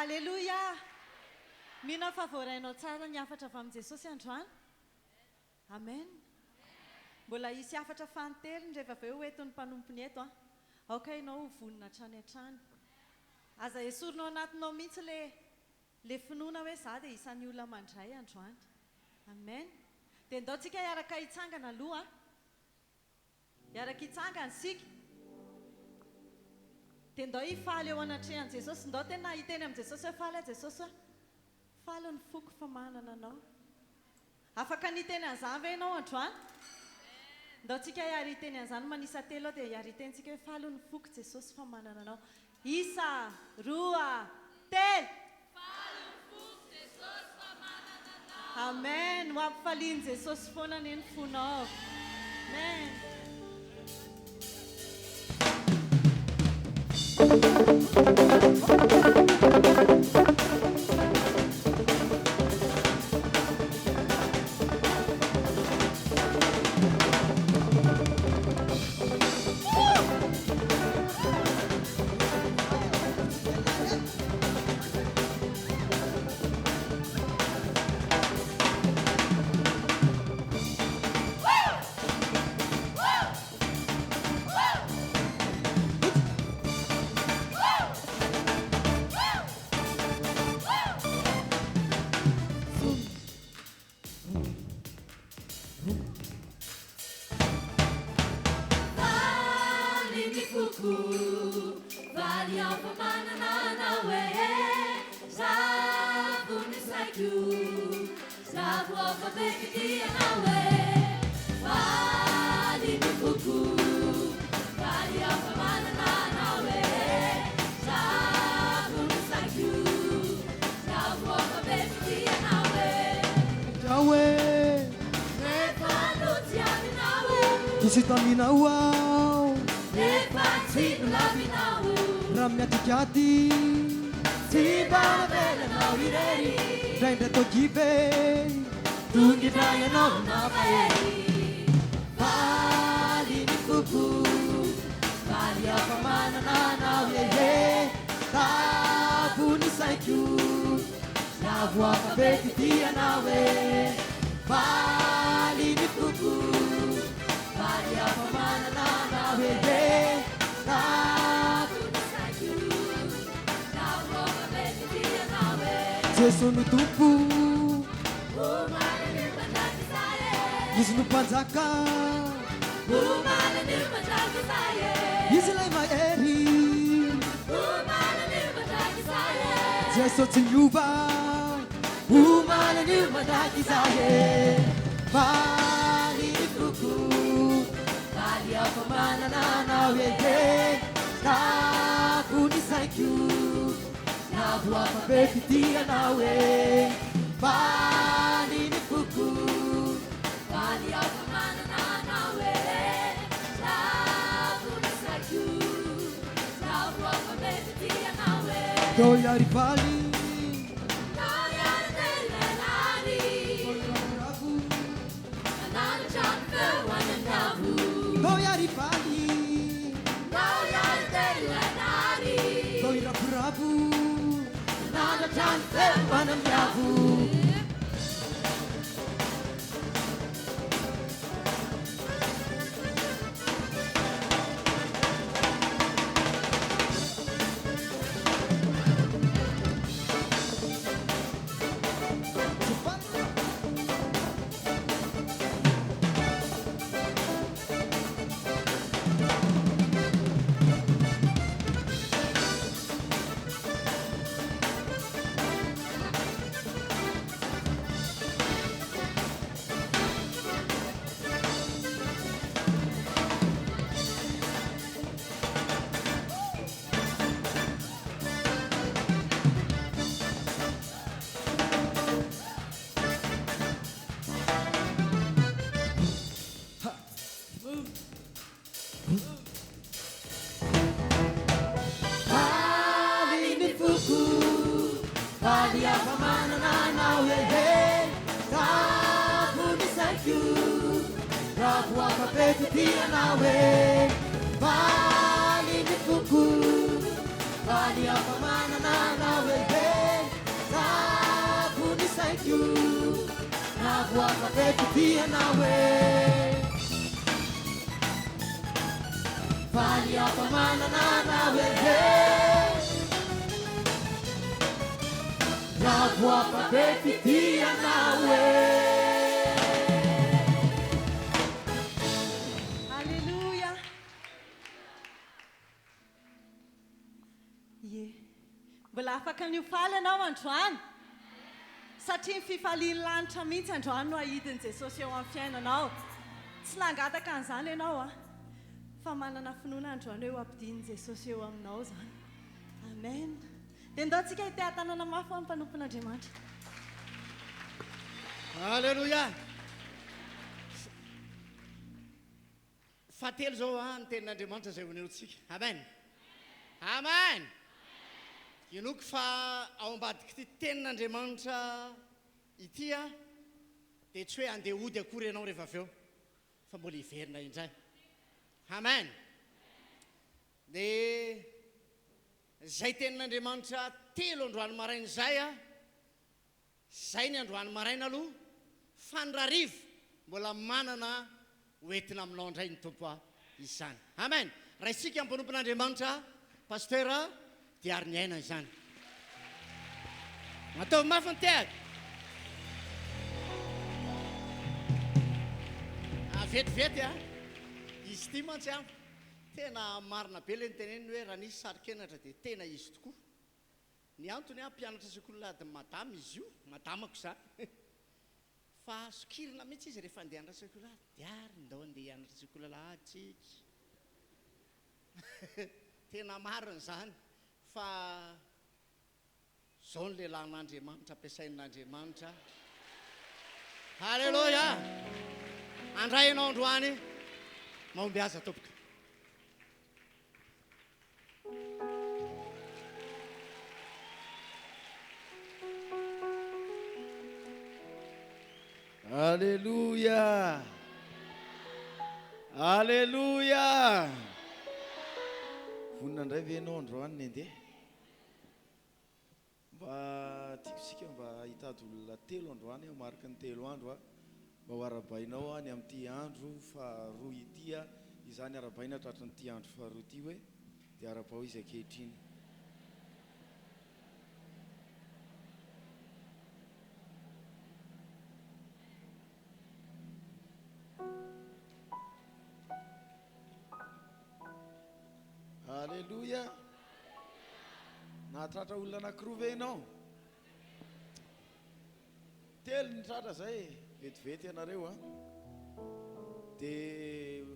Aleloia! Mino aho fa voarainao tsara ny hafatra avy amin'i Jesosy androany. Amen. Mbola hisy hafatra fanintelony rehefa avy eo ho entin'ny mpanompony eto an. Aoka ianao ho vonona hatrany hatrany. Aza esorina ao anatinao mihitsy le le finoana hoe za dia isan'ny olona mandray androany. Amen. Dia ndao tsika hiaraka hitsangana aloha an. Hiaraka hitsangana isika. Dia ndao hifaly eo anatrehan'i Jesosy. Ndao tena hiteny amin'i Jesosy hoe faly aho Jesosy a. Faly ny foko fa manana anao. Afaka ny hiteny an'izany ve ianao androany? Ndao tsika hiary hiteny an'izany manisa telo aho dia hiary hiteny tsika hoe faly ny foko Jesosy fa manana anao. Isa, roa, telo! Faly ny foko Jesosy fa manana anao. Amen! Ho ampifalian'i Jesosy foana anie ny fonao. Amen! Faly ny foko, faly aho fa manana anao e Zavo ny saiko, zavo aho fa be fitia anao e Faly ny foko, faly aho fa manana anao e Zavo ny saiko, zavo aho fa be fitia anao e Aho e. Rehefa notiavinao. Diso taminao aho. Nefa tsy nolavinao. Raha miatrik'ady. Tsy mba navelanao irery. Indraindray toa kivy e. Tonga indray ianao nampahery. Faly ny foko. Faly aho fa manana anao ehe. Lavo ny saiko. Lavo aho fa be fitia anao e. Faly ny foko. Faly aho fa manana anao ehe. Lavo ny saiko. Lavo aho fa be fitia anao e. Jeso no Tompo. Omaly anio mandrakizay e. Izy no Mpanjaka. Omaly anio mandrakizay e. Izy ilay mahery. Omaly anio mandrakizay e. Jeso tsy miova. Omaly anio mandrakizay e. Faly ny foko. Faly aho fa manana anao e e. Lavo ny saiko. Lavo aho fa be fitia anao e. Faly ny foko. Faly aho fa manana anao e. Lavo ny saiko. Lavo aho fa be fitia anao e. Tao hiary faly. Tao hiary telelary. Tao hiravoravo. Nananatra ny feo any an-davo. Tao hiary faly. Tao hiary telelary. Tao hiravoravo. Nananatra ny feo any amin'ny avo. Faly ny foko, faly aho fa manana anao eh eh. Ravo ny saiko, ravo aho fa be fitia anao eh. Faly ny foko, faly aho fa manana anao eh eh. aiko Navoaka be fitia anao e Faly aho fa manana anao e Navoaka be fitia anao e. Alléluia. Ie. Mbola afaka ny ho faly ianao androany. Satria ny fifalian'ny lanitra mihitsy androany no ahidin'i Jesosy eo amin'ny fiainanao. Tsy nangataka an'izany ianao an. Fa manana finoana androany hoe ho ampidinin'i Jesosy eo aminao izany. Amen. Dia ndao tsika hiteha-tanana mafy ho an'ny mpanompon'Andriamanitra. Alléluia. Fahatelo izao an, ny tenin'Andriamanitra izay oneontsika. Amen. Amen. Inoako fa ao ambadik'ity tenin'Andriamanitra ity an, dia tsy hoe handeha hody akory ianao rehefa avy eo, fa mbola hiverina indray. Amen. Dia izay tenin'Andriamanitra telo androany maraina izay an, Zay ny androany maraina aloha fa ny rariva mbola manana ho entina aminao indray ny Tompo a izany. Amen! Raisika mpanompon'Andriamanitra Pasteur Diariniaina izany. Ataovy mafy ny tehaka. Ah, vetivety a. Izy ity mantsy a, tena marina be le niteneniny hoe raha nisy saro-kenatra dia tena izy tokoa. Ny antony an, mpianatra sekoly alahadin'i madama izy io, madamako izany, fa sokirina mihitsy izy rehefa handeha hianatra sekoly alahady, Diary, ndao handeha hianatra sekoly alahady tsika. Tena marina izany, fa izao ny lehilahin'Andriamanitra ampiasain'Andriamanitra. Haleloia! Handray ianao androany, mahombiaza tompoko. Aleloia! Aleloia! Vonona indray ve ianao androany ny handeha? Mba tiako isika mba hitady olona telo androany aho mariky ny telo andro aho mba ho arabainao aho ny amin'ity andro faharoa ity aho izany arabaina tratrin'ity andro faharoa ity hoe dia arabao izy ankehitriny. Aleloia! Nahatratra olona anankiroa ve ianao? Telo ny tratra zay e, vetivety ianareo a. Dia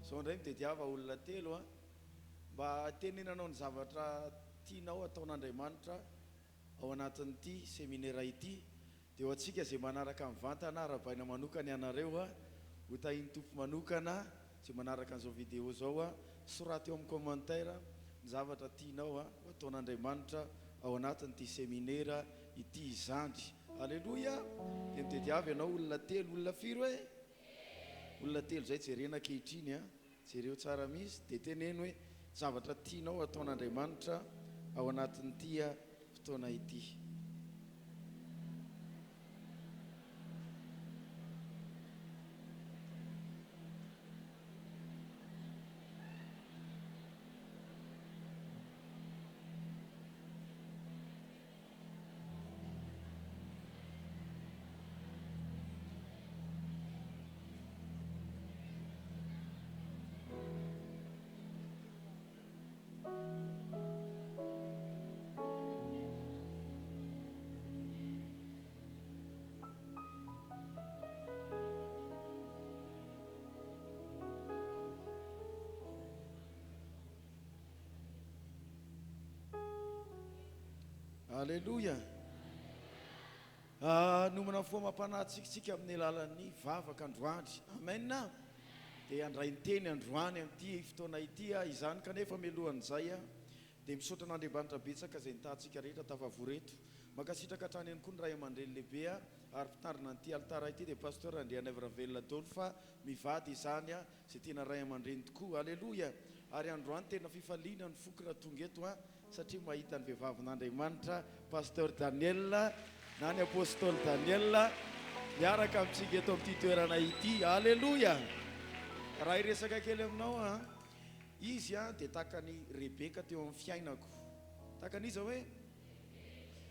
zao indray mitediava olona telo a, mba tenenanao ny zavatra tianao ataon'Andriamanitra ao anatin'ity seminera ity. Dia ho antsika izay manaraka mivantana, arahabaina manokana ianareo a! Ho tahin'ny Tompo manokana izay manaraka an'izao vidéo izao a! Soraty eo amin'ny commentaire ny zavatra tianao ho ataon'Andriamanitra ao anatin'ity seminera ity izany. Aleloia! Dia mitediava ianao olona telo, olona firy hoe? Olona telo izay jerena ankehitriny a! Jereo tsara mihitsy dia teneno hoe zavatra tianao hataon'Andriamanitra ao anatin'ity fotoana ity. Aleloia! Nomana fo amam-panahy antsika amin'ny alalan'ny vavaka androany. Amen! Dia handray ny teny androany amin'ity fotoana ity aho izany kanefa mialohan'izay aho dia misaotra an'Andriamanitra betsaka izay nitahantsika rehetra tafavory eto. Mankasitraka hatrany ihany koa ny ray aman-dreny lehibe ary mpitandrina an'ity alitara ity dia Pasteur Andrianaivoravelona Dolph mivady izany Izay tena ray aman-dreny tokoa. Aleloia! Ary androany tena fifaliana ny foko raha tonga eto an, satria mahita ny vehivavin'Andriamanitra, Pasteur Daniel. na ny Apostoly Daniel miaraka amintsika eto amin'ity toerana ity. Aleloia! Raha hiresaka kely aminao aho, izy dia tahaka an'i Rebeka teo amin'ny fiainako. Tahaka an'iza hoe?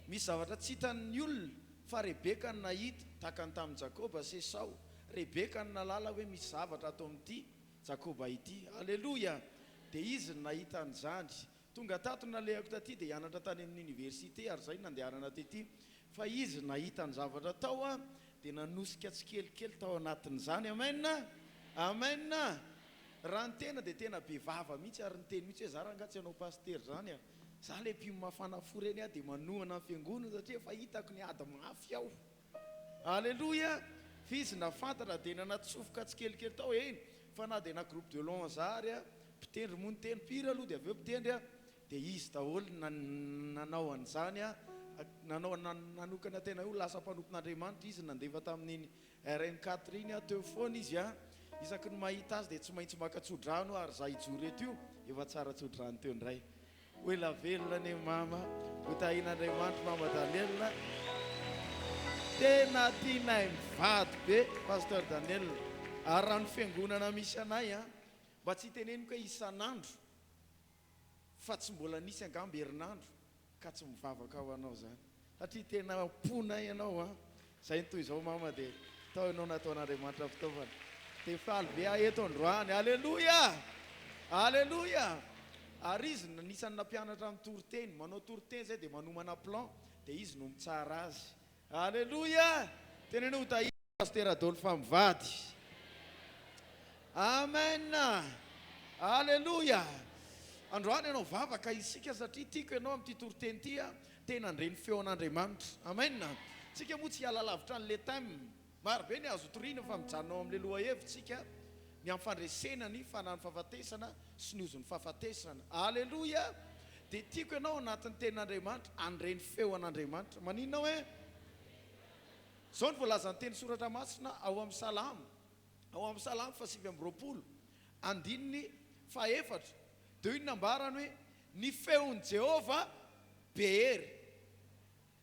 Misy zavatra tsy hitan'ny olona fa Rebeka no nahita, tahaka ny tamin'i Jakoba sy Esao. Rebeka no nahalala hoe misy zavatra ato amin'ity Jakoba ity. Aleloia! Dia izy no nahita an'izany. Tonga tato nalehako taty dia hianatra tany amin'ny université ary izay no nandehanana tety. Fa izy nahita ny zavatra tao an, dia nanosika tsikelikely tao anatin'izany. Amen! Amen! Raha ny tena dia tena be vava mihitsy ary niteny mihitsy hoe za rangaha tsy hanao pasitera izany a! Za le mpino mafana fo ireny aho dia manohana ny fiangonana satria efa hitako ny ady mafy ao. Aleloia! Fa izy nahafantatra dia nanatsofoka tsikelikely tao, eny fa na dia na groupe de louange ary a, mpitendry moa niteny, mpihira aloha dia avy eo mpitendry a, dia izy daholo no nanao an'izany a, nanao nanokana tena ho lasa mpanompon'Andriamanitra izy, nandefa tamin'iny RN quatre iny a, teo foana izy a, isaky ny mahita azy dia tsy maintsy maka tsodrano ary za hijoro eto io efa tsara tsodrano teo indray. Ho ela velona anie mama. Ho tahin'Andriamanitra mama Daniel. Tena tianay mivady be Pasteur Daniel. Ary raha ny fiangonana misy anay an, mba tsy hiteneniko hoe isan'andro fa tsy mbola nisy angamba herinandro ka tsy mivavaka ho anao zany. Satria tena am-ponay ianao an! Zay ny toy izao mama dia tao ianao nataon'Andriamanitra fitaovana. Dia faly be aho eto androany. Aleloia! Aleloia! Ary izy no anisan'ny nampianatra ny toriteny. Manao toriteny zay dia manomana plan dia izy no mitsara azy. Aleloia! Teneno ho tahiana Pasitera Adolphe mivady. Amen! Aleloia! Androany hanao vavaka isika satria tiako ianao amin'ity toriteny ity a, tena handre ny feon'Andriamanitra. Amen! Tsika moa tsy hiala lavitra an'le thème. Maro be ny azo toriana fa mijanona ao amin'le lohahevitra isika ny amin'ny fandresena ny fanahin'ny fahafatesana sy ny ozon'ny fahafatesana. Aleloia! Dia tiako ianao anatin'ny tenin'Andriamanitra handre ny feon'Andriamanitra. Maninona hoe? Izao no voalazan'ny teny soratra masina ao amin'ny Salamo, ao amin'ny Salamo faha-29, andininy fahaefatra, dia hoy ny nambarany hoe, Ny feon'i Jehovah be hery,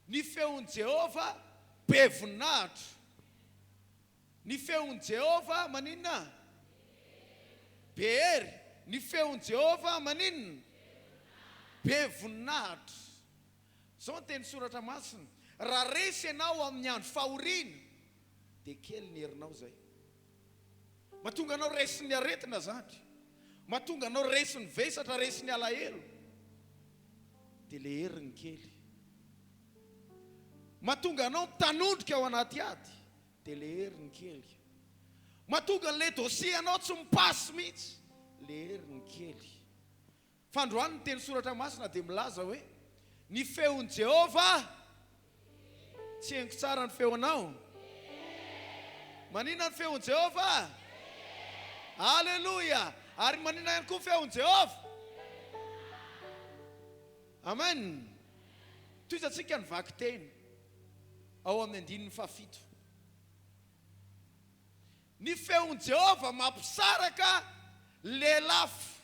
ny feon'i Jehovah be voninahitra, ny feon'i Jehovah maninona? Be hery, ny feon'i Jehovah maninona? Be voninahitra. Izao ny teny soratra masina, Raha resy ianao amin'ny andro fahoriana, dia kely ny herinao izay. Mahatonga anao resin'ny aretina zany. Mahatonga anao resin'ny vesatra, resin'ny alahelo. Dia le heriny kely. Mahatonga anao mitanondrika ao anaty ady. Dia le heriny kely. Mahatonga an'le dossier anao tsy mi-passe mihitsy. Le heriny kely. Fa androany ny teny soratra masina dia milaza hoe, Ny feon'i Jehovah tsy henoko tsara ny feonao. Maninona ny feon'i Jehovah? Aleloia! Ary maninona ihany koa ny feon'i Jehovah? Amen! Tohizantsika ny vakiteny ao amin'ny andininy fahafito. Ny feon'i Jehovah mampisaraka lelafo.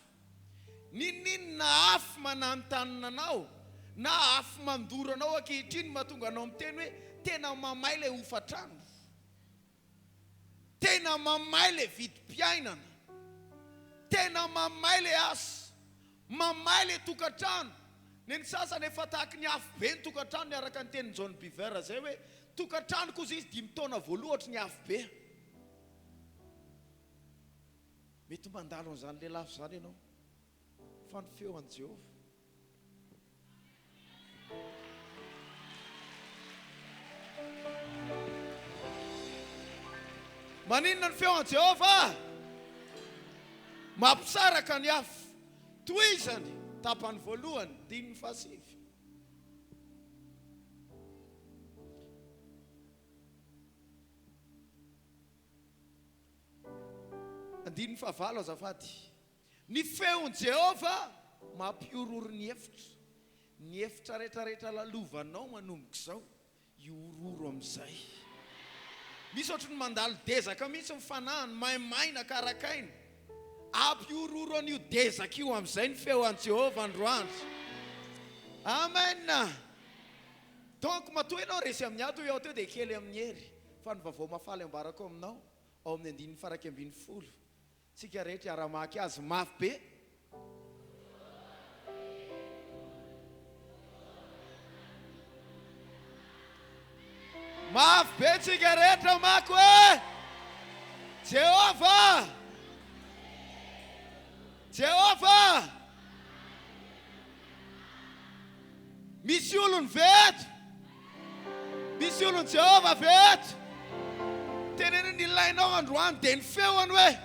N'inon'inona afo mananontanona anao na afo mandoro anao ankehitriny mahatonga anao miteny hoe tena mamay ilay hofantrano, tena mamay ilay vidim-piainana, tena mamay ilay asa, mamay ilay tokantrano. Ny an'ny sasany efa tahaky ny afo be ny tokantranony araka ny tenin'i John Beaver izay hoe tokantranoko hozy izy dimy taona voalohany ohatry ny afo be. Mety mandalo an'izany lelafo izany ianao, fa ny feo an'i Jehovah. Maninona ny feo an'i Jehovah? Mampisaraka ny afo. Tohizany, tapany voalohany, andininy fahasivy. Andininy fahavalo azafady. Ny feon'i Jehovah mampihorohoro ny efitra. Ny efitra rehetrarehetra lalovanao manomboka izao, hihorohoro amin'izay. Misy ohatry ny mandalo dezaka mihitsy ny fanahiny, maimaina, karakaina. Ampihorohoro an'io dezaka io amin'izay ny feo an'i Jehovah androany. Amen! Donc matoa ianao resy amin'ny ady hoy aho teo dia kely amin'ny hery. Fa ny vaovao mahafaly ambarako aminao ao amin'ny andininy faha-11. Tsika rehetra hiara-mamaky azy mafy be. Mafy be tsika rehetra mamaky hoe Jehovah! Jehovah! Misy olony ve eto? Misy olon'i Jehovah ve eto? Teneno ny ilainao androany dia ny feony hoe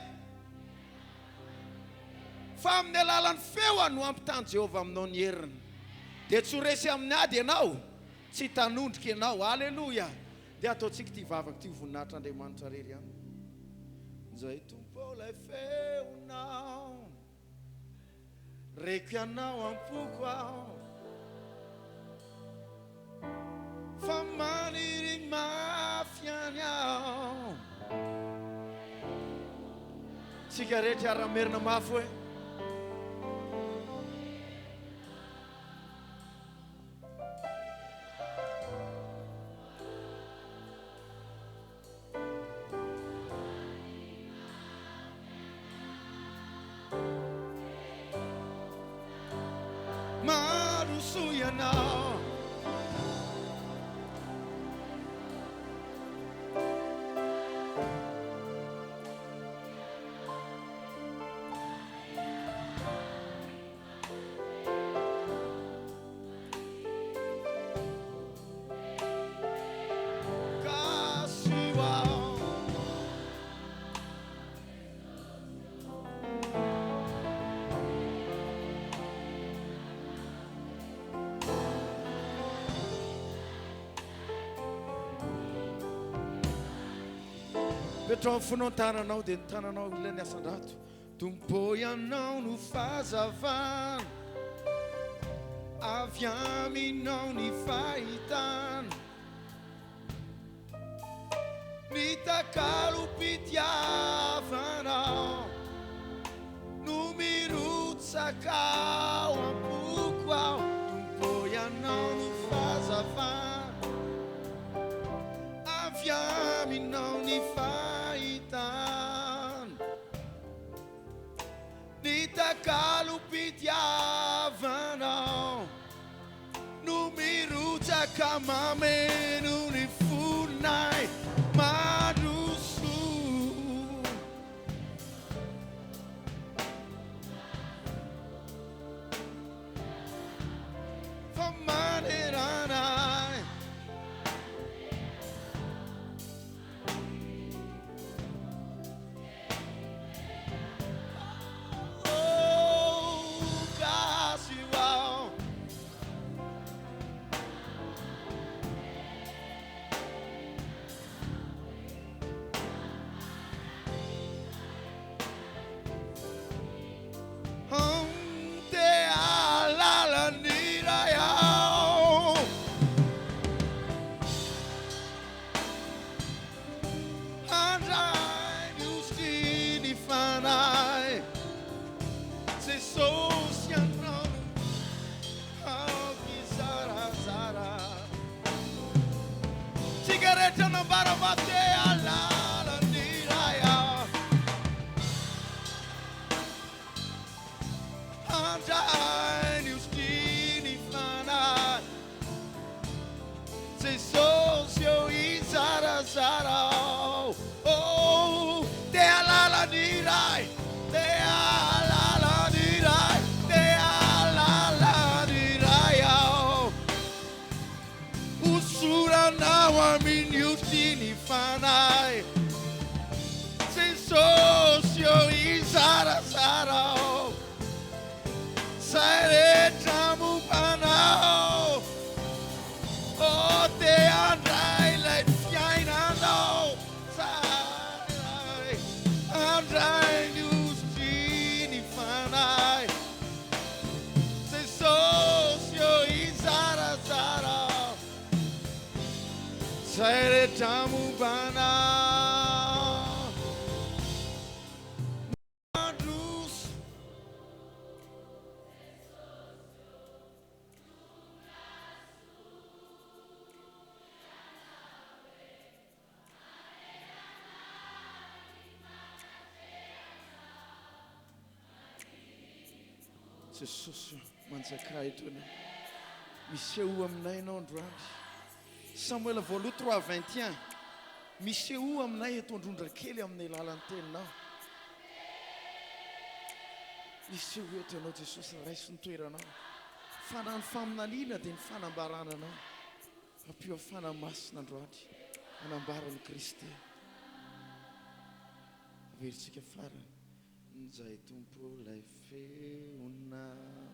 fa amin'ny alalan'ny feony no hampitan'i Jehovah aminao ny heriny. Dia tsy ho resy amin'ny ady ianao, tsy hitanondrika ianao. Aleloia! Dia ataontsika ity vavaka ity ho voninahitr'Andriamanitra irery ihany. Izay Tompo ô ilay feonao. Reko ianao am-poko aho Fa maniry mafy ihany aho Tsika rehetra hiara-merina mafy hoe. Marosoa ianao. Petrao amin'ny fonao ny tananao dia ny tananao ilany asandrato. Tompo Ianao no fahazavana, avy Aminao ny fahitana, ny takalom-pitiavanao no mirotsaka ao am-poko ao. Tompo Ianao no fahazavana, avy Aminao ny fahitana. Ny takalom-pitiavanao no mirotsaka mameno ny fonay mandroso. Fa manerana ahy. Handray ny hosotry ny Fanahy Jesosy Ianao no aoka hizarazara. Tsika rehetra nambara fa te hahalala ny Ray aho. Handray ny hosotry ny Fanahy Jesosy ô hizarazara ô oh, te hahalala ny Ray, te hahalala ny Ray, te hahalala ny Ray aho. Hosoranao amin'ny ody ny Fanahy. Jesosy ô hizarazara ô. Zay rehetra momba anao Oh te handray ilay fiainanao Zay handray ny hosotry ny fanahy Jesosy ô hizarazara Zay rehetra momba anao Mandroso. Jesosy ô, manjakà eto Ianao. Misehoa aminay Ianao androany. Samoela voaloha 3 21. Misehoa aminay eto Androndrakely amin'ny alalan'ny teninao. Misehoa eto Ianao Jesosy, raiso ny toeranao. Fa na ny faminaniana dia ny fanambarana Anao. Ampio Fanahy Masina androany hanambara an'i Kristy. Averintsika farany. Njay Tompo lay feonao.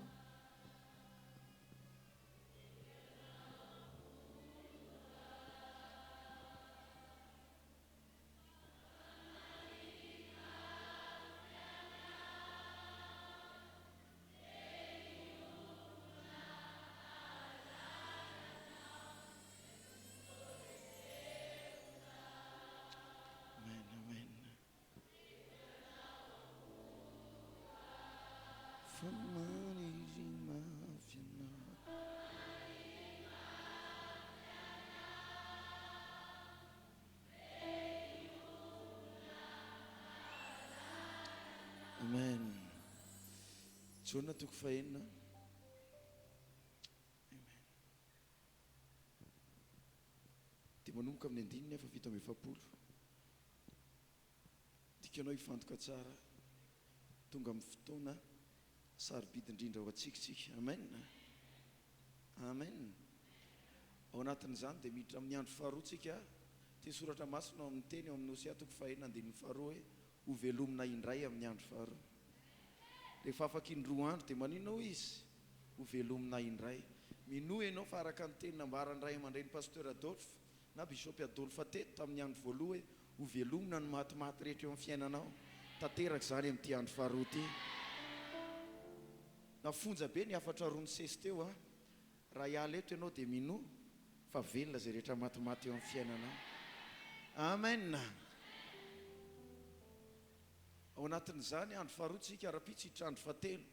Amen, amen. Fa maniry mafy anao. Amen. Jaona toko fahenina. Amen. Dia manomboka amin'ny andininy hafa 47. Tiako ianao hifantoka tsara. Tonga amin'ny fotoana sarobidy indrindra ho antsika isika. Amen. Amen. Ao anatin'izany dia miditra amin'ny andro faharoa tsika. Ity soratra masina ao amin'ny teny ao amin'ny Hosea toko fahenina andininy faharoa hoe ho velomina indray amin'ny andro faharoa. Rehefa afaka indroa andro dia maninona hoy izy? Ho velomina indray. Minoa ianao fa araka ny teny nambaran'ny ray aman-dreny Pasteur Adolphe na Bishop Adolphe teto tamin'ny andro voaloha hoe ho velomina ny matimaty rehetra eo amin'ny fiainanao. Tanteraka izany amin'ity andro faharoa ity. Nafonja be ny hafatra roa nisesy teo an! Raha hiala eto ianao dia minoa fa velona izay rehetra matimaty eo amin'ny fiainanao. Amen! Ao anatin'izany andro faharoa tsika rahampitso hiditra andro fahatelo.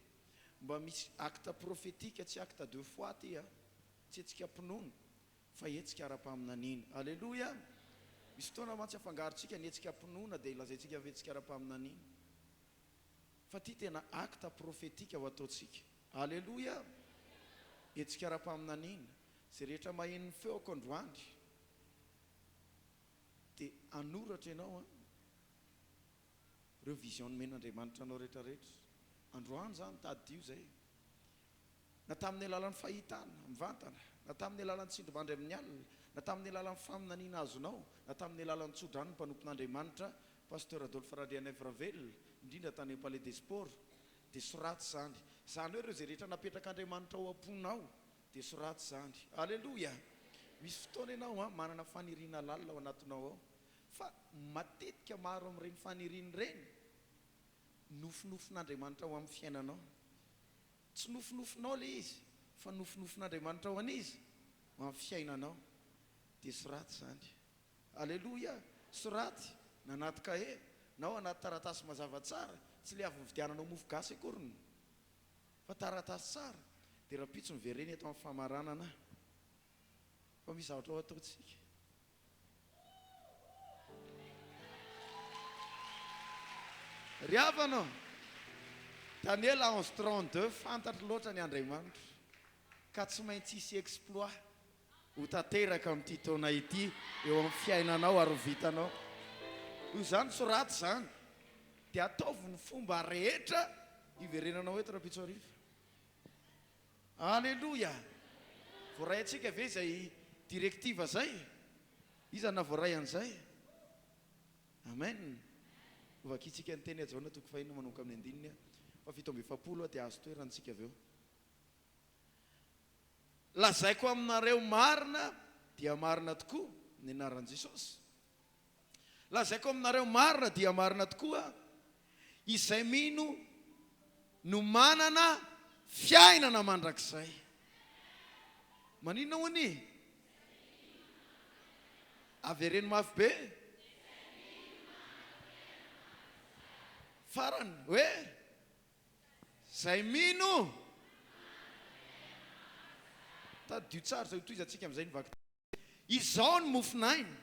Mba misy acte prophétique tsy acte de foi ty a! Tsy hetsika am-pinoana fa hetsika ara-paminaniana. Aleloia! Misy fotoana mantsy afangarontsika ny hetsika am-pinoana dia lazaintsika fa hetsika ara-paminaniana. Fa ty tena acte prophétique ho ataontsika. Aleloia! Hetsika ara-paminaniana. Izay rehetra maheno ny feoko androany dia hanoratra ianao an! Ireo vision nomen'Andriamanitra anao rehetra rehetra. Androany izany tadidio izay. Na tamin'ny alalan'ny fahitana mivantana, na tamin'ny alalan'ny tsindrimandry amin'ny alina, na tamin'ny alalan'ny faminaniana azonao, na tamin'ny alalan'ny tsodranon'ny mpanompon'Andriamanitra Pasteur Adolphe Randrianaivo Ravelona, indrindra tany amin'ny Palais des Sports, dia soraty izany. Izany hoe ireo izay rehetra napetrak'Andriamanitra ao am-ponao, dia soraty izany. Aleloia! Misy fotoana ianao an, manana faniriana lalina ao anatinao ao, fa matetika maro amin'ireny faniriana ireny, nofinofin'Andriamanitra ao amin'ny fiainanao. Tsy nofinofinao ilay izy, fa nofinofin'Andriamanitra ho an'iza? Ho amin'ny fiainanao. Dia soraty izany. Aleloia! Soraty, na anaty kahie, na ao anaty taratasy mazava tsara, tsy ilay avy nividiananao mofo gasy akoriny, fa taratasy tsara, dia rahampitso miverena eto amin'ny famaranana fa misy zavatra ho ataontsika. Ry havana ô, Daniela 11 32, fantatro loatra ny Andriamanitro, ka tsy maintsy hisy exploit ho tanteraka amin'ity taona ity eo amin'ny fiainanao ary ho vitanao. Noho izany, soraty izany, dia ataovy ny fomba rehetra hiverenanao eto rahampitso hariva. Aleloia! Voaray antsika ve izay directive izay? Iza no nahavoaray an'izay? Amen! Hovakintsika ny teny Jaona toko fahenina manomboka amin'ny andininy faha 47 dia azo toerana isika avy eo. Lazaiko aminareo marina dia marina tokoa ny anaran'i Jesosy. Lazaiko aminareo marina dia marina tokoa, izay mino no manana fiainana mandrakizay. Maninona hono e? Avereno mafy be. Farany hoe izay mino. Tadidio tsara izay hotohizantsika amin'izay ny vakiteny. Izao ny mofon'aina.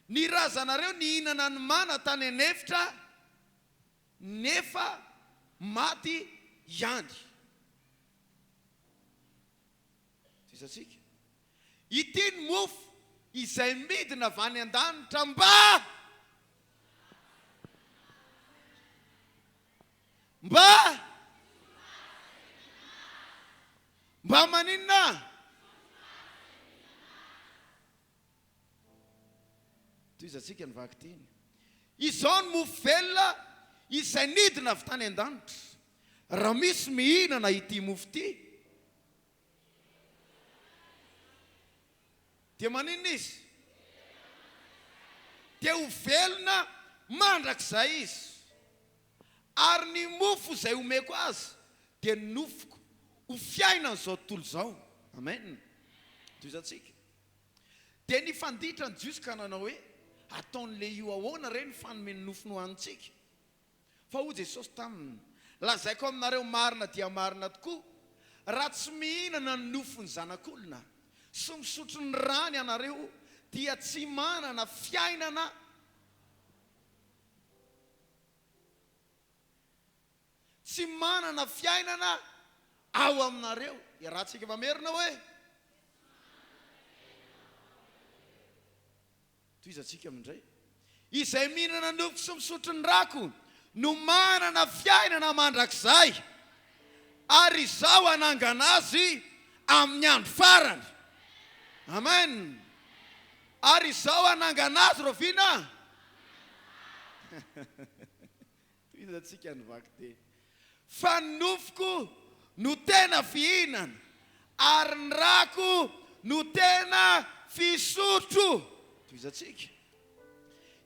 Ny razanareo nihinana ny mana tany an'efitra nefa maty ihany. Tohizantsika. Ity ny mofo izay midina avy any an-danitra mba. Mba. Mba maninona? Tohizantsika ny vakiteny. Izao ny mofo velona izay nidina avy tany an-danitra. Raha misy mihinana ity mofo ity, dia maninona izy? Dia ho velona mandrakizay izy. Ary ny mofo izay omeko azy dia ny nofoko ho fiainan'izao tontolo izao. Amen. Tohizantsika. Dia nifanditra ny Jiosy ka nanao hoe, Ataon'ilehio ahoana re ny fanome ny nofony ho hanintsika? Fa hoy Jesosy taminy, Lazaiko aminareo marina dia marina tokoa, raha tsy mihinana ny nofon'ny Zanak'olona sy misotro ny rany ianareo, dia tsy manana fiainana. Tsy manana fiainana ao aminareo. Iarahantsika mamerina hoe. Tohizantsika mindray. Izay mihinana ny nofoko sy misotro ny rako no manana fiainana mandrakizay, ary Izaho hanangana azy amin'ny andro farany. Amen. Ary Izaho hanangana azy rahoviana? Tohizantsika ny vakiteny. Fa ny nofoko no tena fihinana, ary ny rako no tena fisotro. Tohizantsika.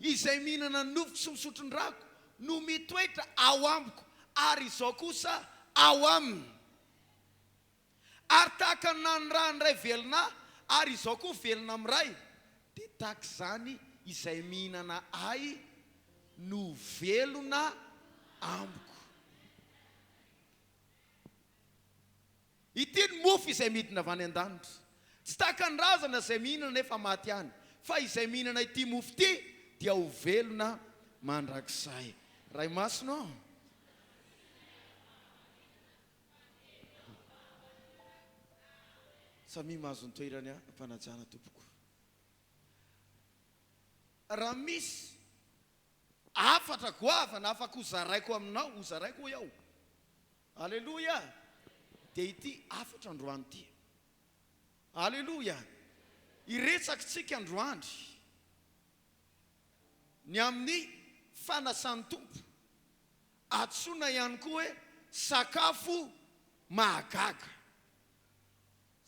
Izay mihinana ny nofoko sy misotro ny rako no mitoetra ao amiko, ary Izaho kosa ao aminy. Ary tahaka ny nanirahan'ny Ray velona Ahy, ary Izaho koa velona amin'ny Ray, dia tahaka izany izay mihinana Ahy no velona amiko. Ity ny mofo izay midina avy any an-danitra. Tsy tahaka ny razana izay mihinana nefa maty ihany, fa izay mihinana ity mofo ity dia ho velona mandrakizay. Ray Masina ô! Samia mahazo ny toerany am-panajana tompoko. Raha misy hafatra goavana afaka ho zaraiko aminao, ho zaraiko hoy aho. Aleloia! Dia ity hafatra androany ity. Aleloia! Hiresaka isika androany ny amin'ny fanasan'ny Tompo. Antsoina ihany koa hoe sakafo mahagaga.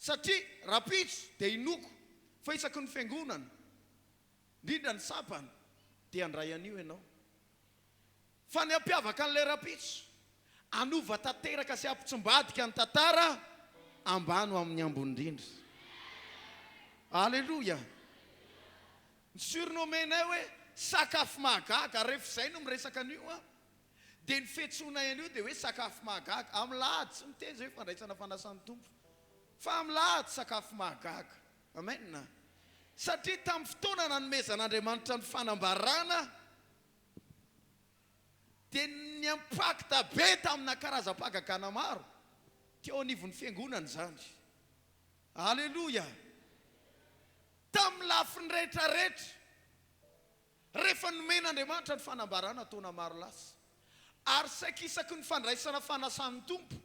Satria rahampitso dia inoako fa isaky ny fiangonana, indrindra ny sampana, dia handray an'io ianao. Fa ny hampiavaka an'ilay rahampitso, hanova tanteraka sy hampitsimbadika ny tantara ambany ho amin'ny ambony indrindra. Aleloia! Ny surnommé-nay hoe sakafo mahagaga, rehefa izay no miresaka an'io an, dia ny fiantsoanay an'io dia hoe sakafo mahagaga. Amin'ny lahady, tsy miteny izay hoe fandraisana fanasan'ny Tompo, fa amin'ny lahady sakafo mahagaga. Amen. Satria tamin'ny fotoana nanomezan'Andriamanitra ny fanambarana, dia ni-impact be tamina karazam-pahagagana maro teo anivon'ny fiangonana izany. Aleloia! Tamin'ny lafiny rehetra rehetra, rehefa nomen'Andriamanitra ny fanambarana taona maro lasa, ary saika isaky ny fandraisana fanasan'ny Tompo,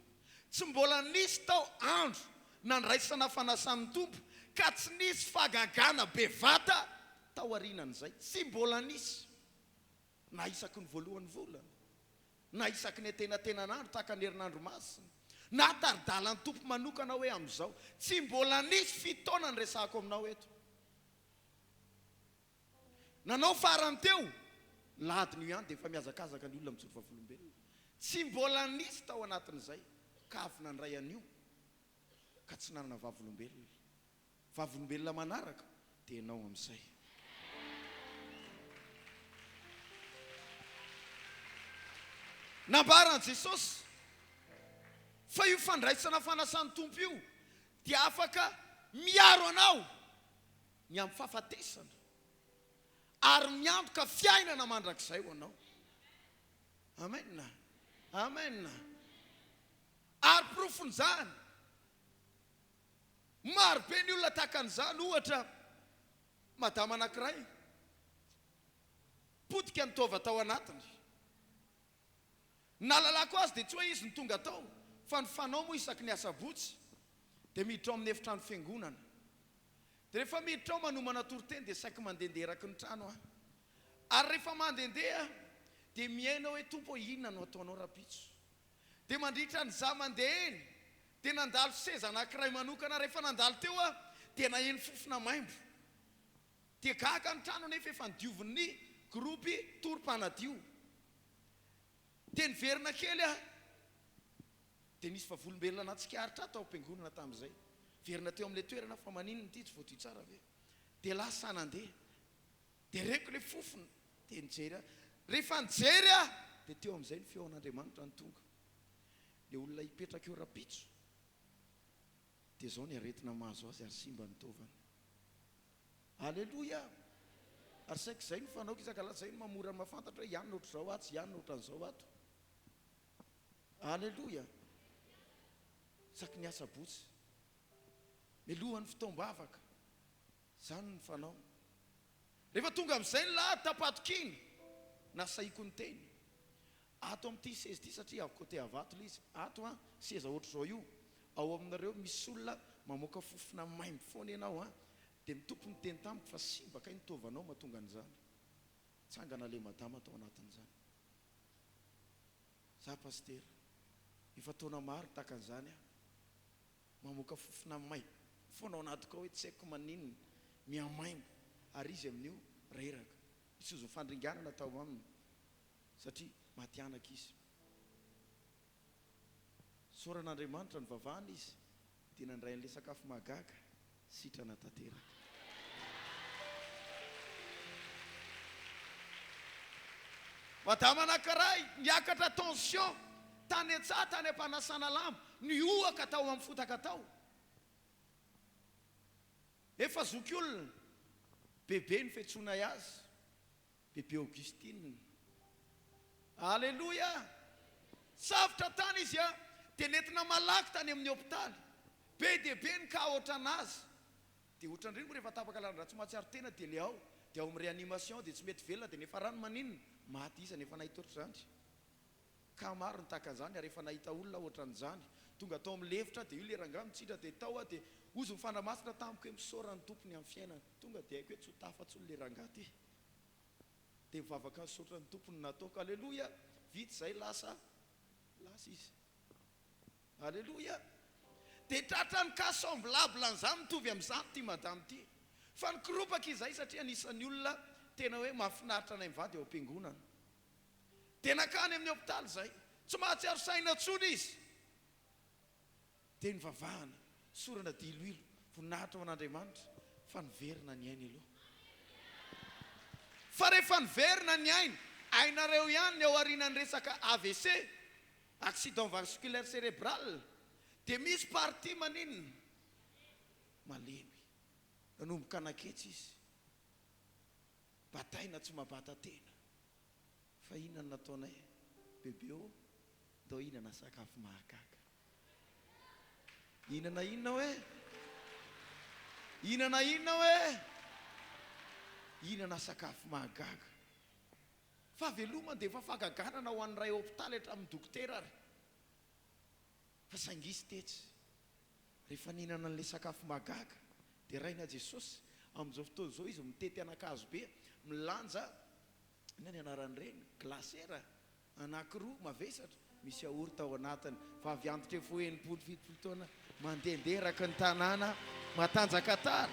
tsy mbola nisy tao andro nandraisana fanasan'ny Tompo ka tsy nisy fahagagana bevata tao aorianan'izay. Tsy mbola nisy. Na isaky ny voalohan'ny volana, na isaky ny antenatenan'andro tahaka ny herinandro masina, na tari-dalan'ny Tompo manokana hoe amin'izao. Tsy mbola nisy fitaona niresahako aminao eto. Nanao farany teo, ny lahadin'io ihany dia efa mihazakazaka ny olona mijoro vavolombelona. Tsy mbola nisy tao anatin'izay ka avy nandray an'io ka tsy nanana vavolombelona. Vavolombelona manaraka dia ianao amin'izay. Nambaran'i Jesosy fa io fandraisana fanasan'ny Tompo io dia afaka miaro anao ny amin'ny fahafatesana ary miantoka fiainana mandrakizay ho anao. Amen. Amen. Ary porofon'izany, maro be ny olona tahaka an'izany, ohatra, madama anankiray, potika ny taova tao anatiny. Ny nahalalako azy dia tsy hoe izy no tonga tao, fa ny fanao moa isaky ny asabotsy dia miditra ao amin'ny efitrano fiangonana. Dia rehefa miditra ao manomana toriteny dia saiky mandehandeha eraky ny trano aho. Ary rehefa mandehandeha aho dia mihaino hoe Tompo ô inona no ataonao rahampitso? Dia mandritra ny za mandeha eny dia nandalo seza anankiray manokana, rehefa nandalo teo aho dia naheno fofona maimbo. Dia gaga ny trano nefa efa nodiovin'ny groupe tour mpanadio. Dia niverina kely aho. Dia nisy vavolombelona nahatsikaritra ahy tao am-piangonana tamin'izay. Niverina teo amin'ilay toerana aho fa maninona ity tsy voadio tsara ve? Dia lasa aho nandeha. Dia reko ilay fofona. Dia nijery aho. Rehefa nijery aho dia teo amin'izay ny feon'Andriamanitra no tonga. Ilay olona hipetraka eo rahampitso dia izao ny aretina mahazo azy ary simba ny taovany. Aleloia! Ary saika izay no fanaoko isak'alahady, izay no maha mora mahafantatra hoe ianona ohatr'izao atsy, ianona ohatran'izao ato. Aleloia! Isaky ny asabotsy, mialohan'ny fotoam-bavaka, izany no fanao. Rehefa tonga amin'izay ny lahady tam-patokiana, nasahiko niteny, Ato amin'ity seza ity satria avy côté Avato ilay izy, ato an, seza ohatr'izao io, ao aminareo misy olona mamoaka fofona maimbo foana ianao an, dia ny Tompo niteny tamiko fa simba kay ny taovanao mahatonga an'izany. Tsangana ilay madama tao anatin'izany. Za pasitera, efa taona maro tahaka an'izany aho, mamoaka fofona maimbo foana ao anatiko ao hoe tsy haiko maninona, mihamaimbo, ary izy amin'io reraka, misy ozon'ny fandringanana tao aminy. Satria maty anaka izy. Isaorana Andriamanitra nivavahana izy dia nandray an'ilay sakafo mahagaga, sitrana tanteraka. Madama anankiray niakatra tension tany an-tsaha tany am-panasana lamba, nihohaka tao amin'ny fotaka tao. Efa zokiolona, bebe ny fiantsoanay azy. Bebe Augustine. Aleloia! Safotra tany izy a, dia nentina malaky tany amin'ny hopitaly. Be dia be ny cas ohatran'azy. Dia ohatran'ireny moa rehefa tapaka lalan-drà tsy mahatsiaro tena dia le ao, dia ao amin'ny réanimation dia tsy mety velona dia nefa rano maninona? Maty iza nefa nahita ohatr'izany? Cas maro ny tahaka an'izany ary efa nahita olona aho ohatran'izany. Tonga tao amin'ny lefitra aho dia io le rangahy mitsindra dia tao aho dia hozy ny Fanahy Masina tamiko hoe misaora ny Tompony amin'ny fiainana. Tonga dia haiko hoe tsy ho tafa intsony le rangahy ty. Dia mivavaka nisaotra ny Tompo no nataoko. Aleloia! Vita izay lasa lasa izy. Aleloia! Dia tratran'ny cas semblable an'izany mitovy amin'izany ity madame ity. Fa nikoropaka izahay satria anisan'ny olona tena hoe mahafinaritra anay mivady ao am-piangonana. Dia nankany amin'ny hopitaly izahay. Tsy mahatsiaro saina intsony izy. Dia nivavahana, sorana diloilo, voninahitra ho an'Andriamanitra fa niverina ny ainy aloha. Fa rehefa niverina ny ainy, hainareo ihany ny ao aorianan'ny resaka AVC, accident vasculaire cerebral, dia misy partie maninona? Malemy. Nanomboka naketsy izy. Bataina tsy mabata tena. Fa inona no nataonay? Bebe ô, ndao hihinana sakafo mahagaga. Hihinana inona hoe? Hihinana inona hoe? Hihinana sakafo mahagaga. Fahavelomana dia efa fahagagana na ho an'ny ray hopitaly hatramin'ny dokotera ary. Fa saingy izy tetsy. Rehefa nihinana an'ilay sakafo mahagaga, deraina Jesosy, amin'izao fotoana izao izy mitety an'Ankazobe, milanja, inona ny anaran'ireny, glacière anankiroa mavesatra, misy yaourt ao anatiny, vavy antitra efa ho 60, 70 taona, mandehandeha eraky ny tanàna, matanjaka tara.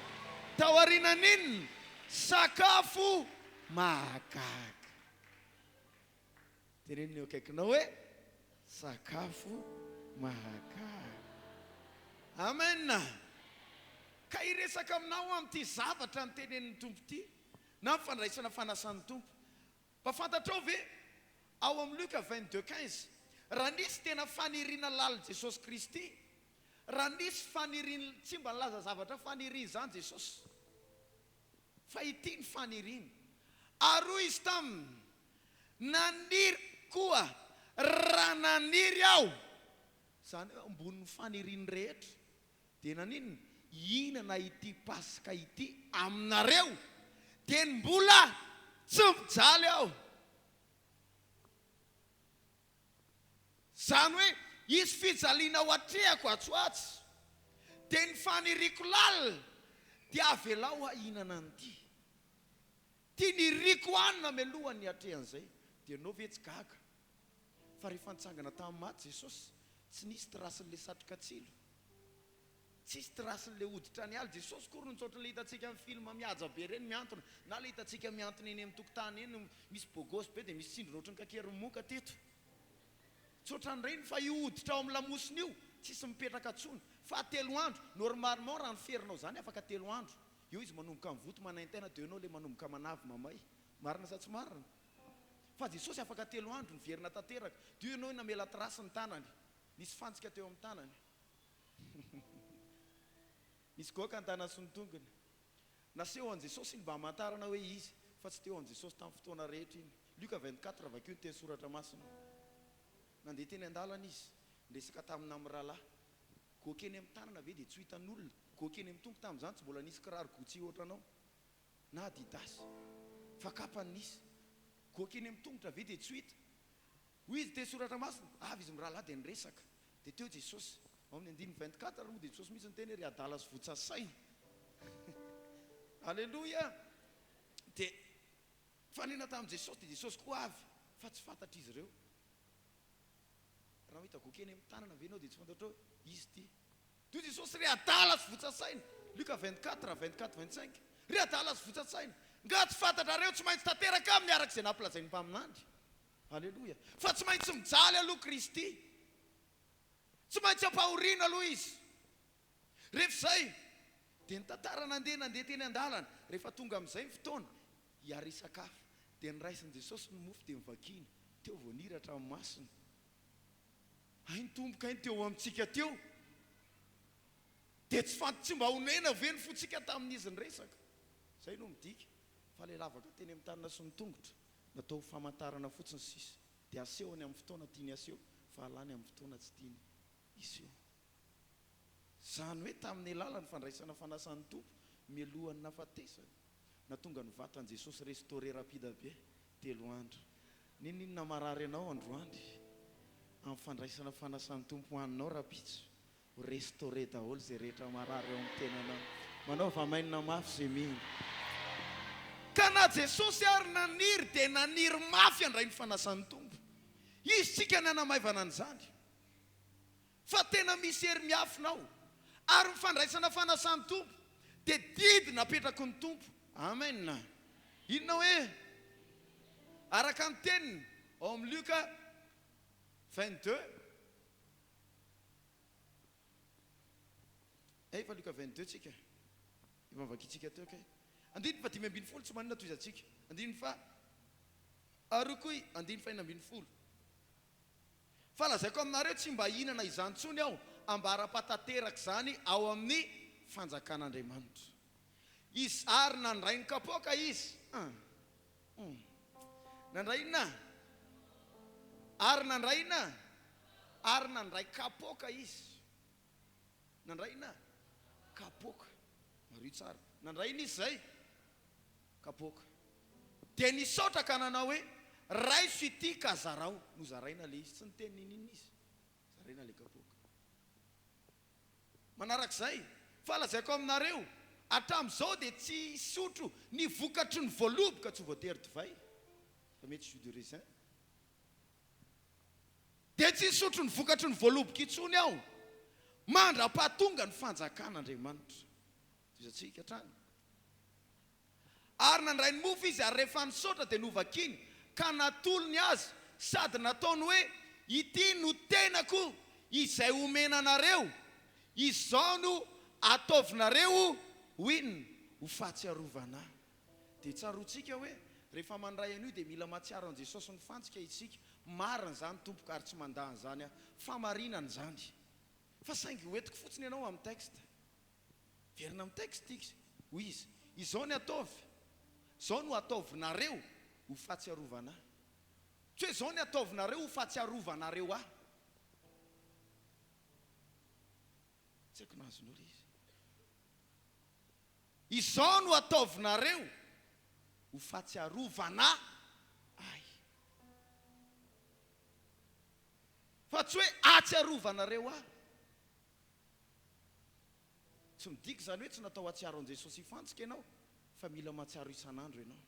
Taorianan'inona? Sakafo mahagaga. Teneno ny eo akaikinao hoe, Sakafo mahagaga. Amen! Ka hiresaka aminao amin'ity zavatra notenenin'ny Tompo ity, na ny fandraisana fanasan'ny Tompo. Mba fantatrao ve, ao amin'ny Luka 22, 15, raha nisy tena faniriana lalin'i Jesosy Kristy, raha nisy faniriany, tsy mba nilaza zavatra faniriana izany Jesosy. Fa ity ny faniriany. Ary hoy izy taminy, Naniry koa. Raha naniry aho, izany hoe ambonin'ny faniriany rehetra, dia naninona? Hihinana ity Paska ity aminareo, dia ny mbola tsy mijaly aho. Izany hoe hisy fijaliana ho atrehako atsy ho atsy, dia ny faniriako lalina dia avelao aho hihinana an'ity. Ty niriko hanina mialohan'ny hiatrehan'izay. Dia ianao ve tsy gaga fa rehefa nitsangana tamin'ny maty Jesosy, tsy nisy trace-n'ilay satroka tsilo, tsisy trace-n'ilay hoditra niala. Jesosy akory no nitsaotra ilay hitantsika amin'ny film mihaja be ireny mihantona, na ilay hitantsika mihantona eny amin'ny tokotany eny, misy bogosy be dia misy tsindrona ohatran'ny kakery moka teto. Tsy ohatran'ireny fa io hoditra ao amin'ny lamosina io tsisy mipetraka intsony. Fahatelo andro, normalement raha ny ferinao izany afaka telo andro. Eo izy manomboka mivoto manaintaina de eo enao le manomboka manavy mamay. Marina sa tsy marina? Fa Jesosy afaka telo andro niverina tanteraka. De eo enao namela trace ny tanany. Nisy fantsika teo amin'ny tanany. Nisy goaka ny tanany sy ny tongony. Naseho an'i Jesosy iny mba hamantarana hoe izy, fa tsy teo amin'i Jesosy tamin'ny fotoana rehetra iny. Lioka 24, vakio ny teny soratra masina. Nandeha teny an-dalana izy, niresaka tamin'ny namirahalahy. Goaka eny amin'ny tanana ve dia tsy ho hitan'olona? Goaka eny amin'ny tongo tamin'izany tsy mbola nisy kiraro Gucci ohatranao na Adidas fa kapa no nisy. Goaka eny amin'ny tongotra ve dia tsy ho hita? Hoy izy teny soratra masina, avy izy mirahalahy dia niresaka. Dia teo Jesosy. Ao amin'ny andininy 24 ary moa dia Jesosy mihitsy niteny hoe ry adala sy votsa saina. Aleloia! Dia nifanena tamin'i Jesosy dia Jesosy koa avy fa tsy fantatr'izy ireo. Raha mahita goaka eny amin'ny tanana ve ianao dia tsy fantatrao hoe izy ity? Toy Jesosy, ry adala sy votsa saina, Lioka 24, 24, 25, Ry adala sy votsa saina, nga tsy fantatrareo tsy maintsy tanteraka aminy araka izay nampilazain'ny mpaminany? Aleloia! Fa tsy maintsy mijaly aloha Kristy. Tsy maintsy ampahoriana aloha Izy. Rehefa izay, dia ny tantara nandeha nandeha teny an-dalana. Rehefa tonga amin'izay ny fotoana, hiara-hisakafo, dia noraisin'i Jesosy ny mofo dia novakiny. Teo vao nihiratra ny masony. Hay ny Tompo kay ny teo amintsika teo. Dia tsy fant tsy mba honena ve ny fontsika tamin'izy niresaka? Izay no midika fa ilay lavaka teny amin'ny tanana sy ny tongotra, natao ho famantarana fotsiny sisa. Dia asehony amin'ny fotoana tiany haseho, fa alany amin'ny fotoana tsy tiany hiseho. Izany hoe tamin'ny alalan'ny fandraisana fanasan'ny Tompo mialohan'ny nahafatesany, nahatonga ny vatan'i Jesosy restauré rapide be, telo andro. N'inon'inona marary anao androany, amin'ny fandraisana fanasan'ny Tompo hohaninao rahampitso, ho restauré daholo izay rehetra marary ao amin'ny tenanao. Manaova amen mafy izay mino. Ka na Jesosy ary naniry dia naniry mafy handray ny fanasan'ny Tompo. Izy tsika ny hanamaivana an'izany. Fa tena misy hery miafina ao. Ary ny fandraisana fanasan'ny Tompo dia didy napetraky ny Tompo. Amen. Inona hoe? Araka ny teniny ao amin'ny Lioka 22. Efa Lioka 22 tsika. Efa novakintsika teo kay. Andininy faha 15 tsy maninona tohizantsika. Andininy faha aroa koa andininy faha 16. Fa lazaiko aminareo, tsy mba hihinana izany intsony Aho, ambara-pahatanteraka izany ao amin'ny fanjakan'Andriamanitra. Izy, ary nandray ny kapoaka Izy. Hum. Hum. Nandray inona? Ary nandray inona? Ary nandray kapoaka Izy. Nandray inona? Kapoaka. Mariho tsara. Nandray inona Izy izay? Kapoaka. Dia nisaotra ka nanao hoe, Raiso ity ka zarao. Nozaraina ilay izy. Tsy niteny n'inon'inona izy. Zaraina ilay kapoaka. Manarak'izay, fa lazaiko aminareo, hatramin'izao dia tsy hisotro ny vokatry ny voaloboka tsy ho voatery divay, fa mety jus de raisin. Dia tsy hisotro ny vokatry ny voaloboka intsony aho, mandra-pahatonga ny fanjakan'Andriamanitra. Tohizantsika hatrany. Ary nandray ny mofo izy, ary rehefa nisaotra dia novakiny, ka natolony azy, sady nataony hoe, Ity no tenako izay homena anareo, izao no ataovinareo ho inona? Ho fahatsiarovana Ahy. Dia tsaroantsika hoe, rehefa mandray an'io dia mila mahatsiaro an'i Jesosy nifantsika isika. Marina izany tompoko ary tsy mandà an'izany aho. Fahamarinana izany. Fa saingy hoentiko fotsiny ianao amin'ny texte. Miverina amin'ny texte izy. Hoy izy, Izao ny ataovy, izao no ataovinareo ho fahatsiarovana Ahy. Tsy hoe izao ny ataovinareo ho fahatsiarovanareo ahy. Tsy haiko na azonao ilay izy. Izao no ataovinareo ho fahatsiarovana ahy. Fa tsy hoe ahatsiarovanareo ahy. Tsy midika izany hoe tsy natao hahatsiaro an'i Jesosy hifantsika ianao, fa mila mahatsiaro isan'andro ianao.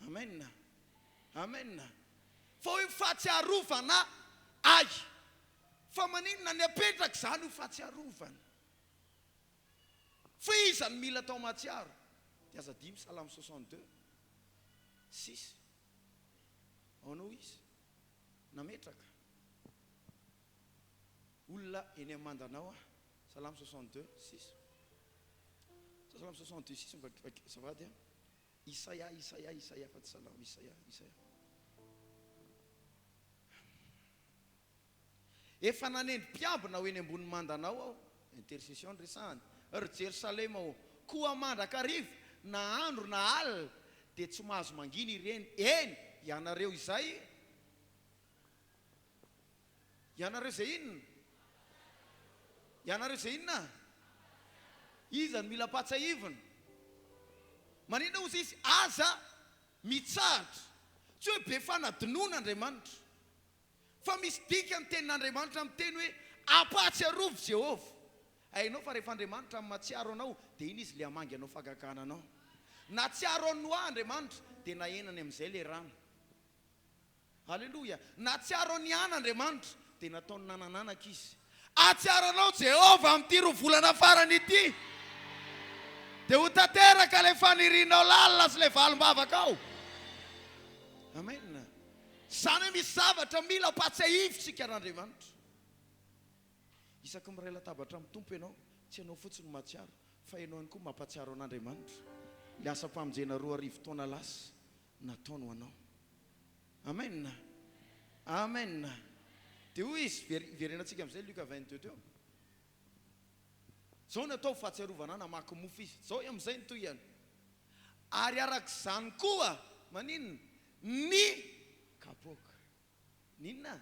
Amen. Amen. Fa hoe fahatsiarovana ahy. Fa maninona ny apetraka izany ho fahatsiarovana? Fa iza no mila atao mahatsiaro? Dia aza adino Salamo 62, 6. Ahoana hoy izy? Nametraka olona eny amin'ny mandanao aho. Salamo 62, 6. Salamo 62, 6, azafady a. Isaia, Isaia, Isaia fa tsy Salamo, Isaia, Isaia. Efa nanendry mpiambina ho eny ambony mandanao aho, intercession no resahany, ry Jerosalema ô, koa mandrakariva, na andro na alina, dia tsy mahazo mangina ireny, eny, ianareo izay, ianareo izay inona? Ianareo izay inona? Iza no mila ampahatsiahivina? Maninona hozy izy? Aza mitsahatra. Tsy hoe be fanadinoana Andriamanitra. Fa misy dikany ny tenin'Andriamanitra miteny hoe ampahatsiarovy Jehovah. Hainao fa rehefa Andriamanitra no mahatsiaro anao dia iny izy le hamangy anao fagagana anao. Nahatsiaro an'i Noa Andriamanitra dia nahenany amin'izay le rano. Aleloia! Nahatsiaro an'i Hana Andriamanitra dia nataony nanan'anaka izy. Hahatsiaro anao Jehovah amin'ity roa volana farany ity. Dia ho tanteraka ilay fanirianao lalina sy ilay valim-bavakao. Amen. Izany hoe misy zavatra mila ampahatsiahivintsika an'Andriamanitra. Isaky ny miray latabatra amin'ny Tompo ianao, tsy ianao fotsiny no mahatsiaro, fa ianao ihany koa mampahatsiaro an'Andriamanitra ilay asam-pamonjena 2000 taona lasa nataony ho anao. Amen! Amen! Dia hoy izy, hiverenantsika amin'izay Luka 22 teo. Izao no atao fahatsiarovana ahy namaky mofo izy. Izao amin'izay ny tohiny. Ary araka izany koa, maninona? Ny kapoaka. Ny inona?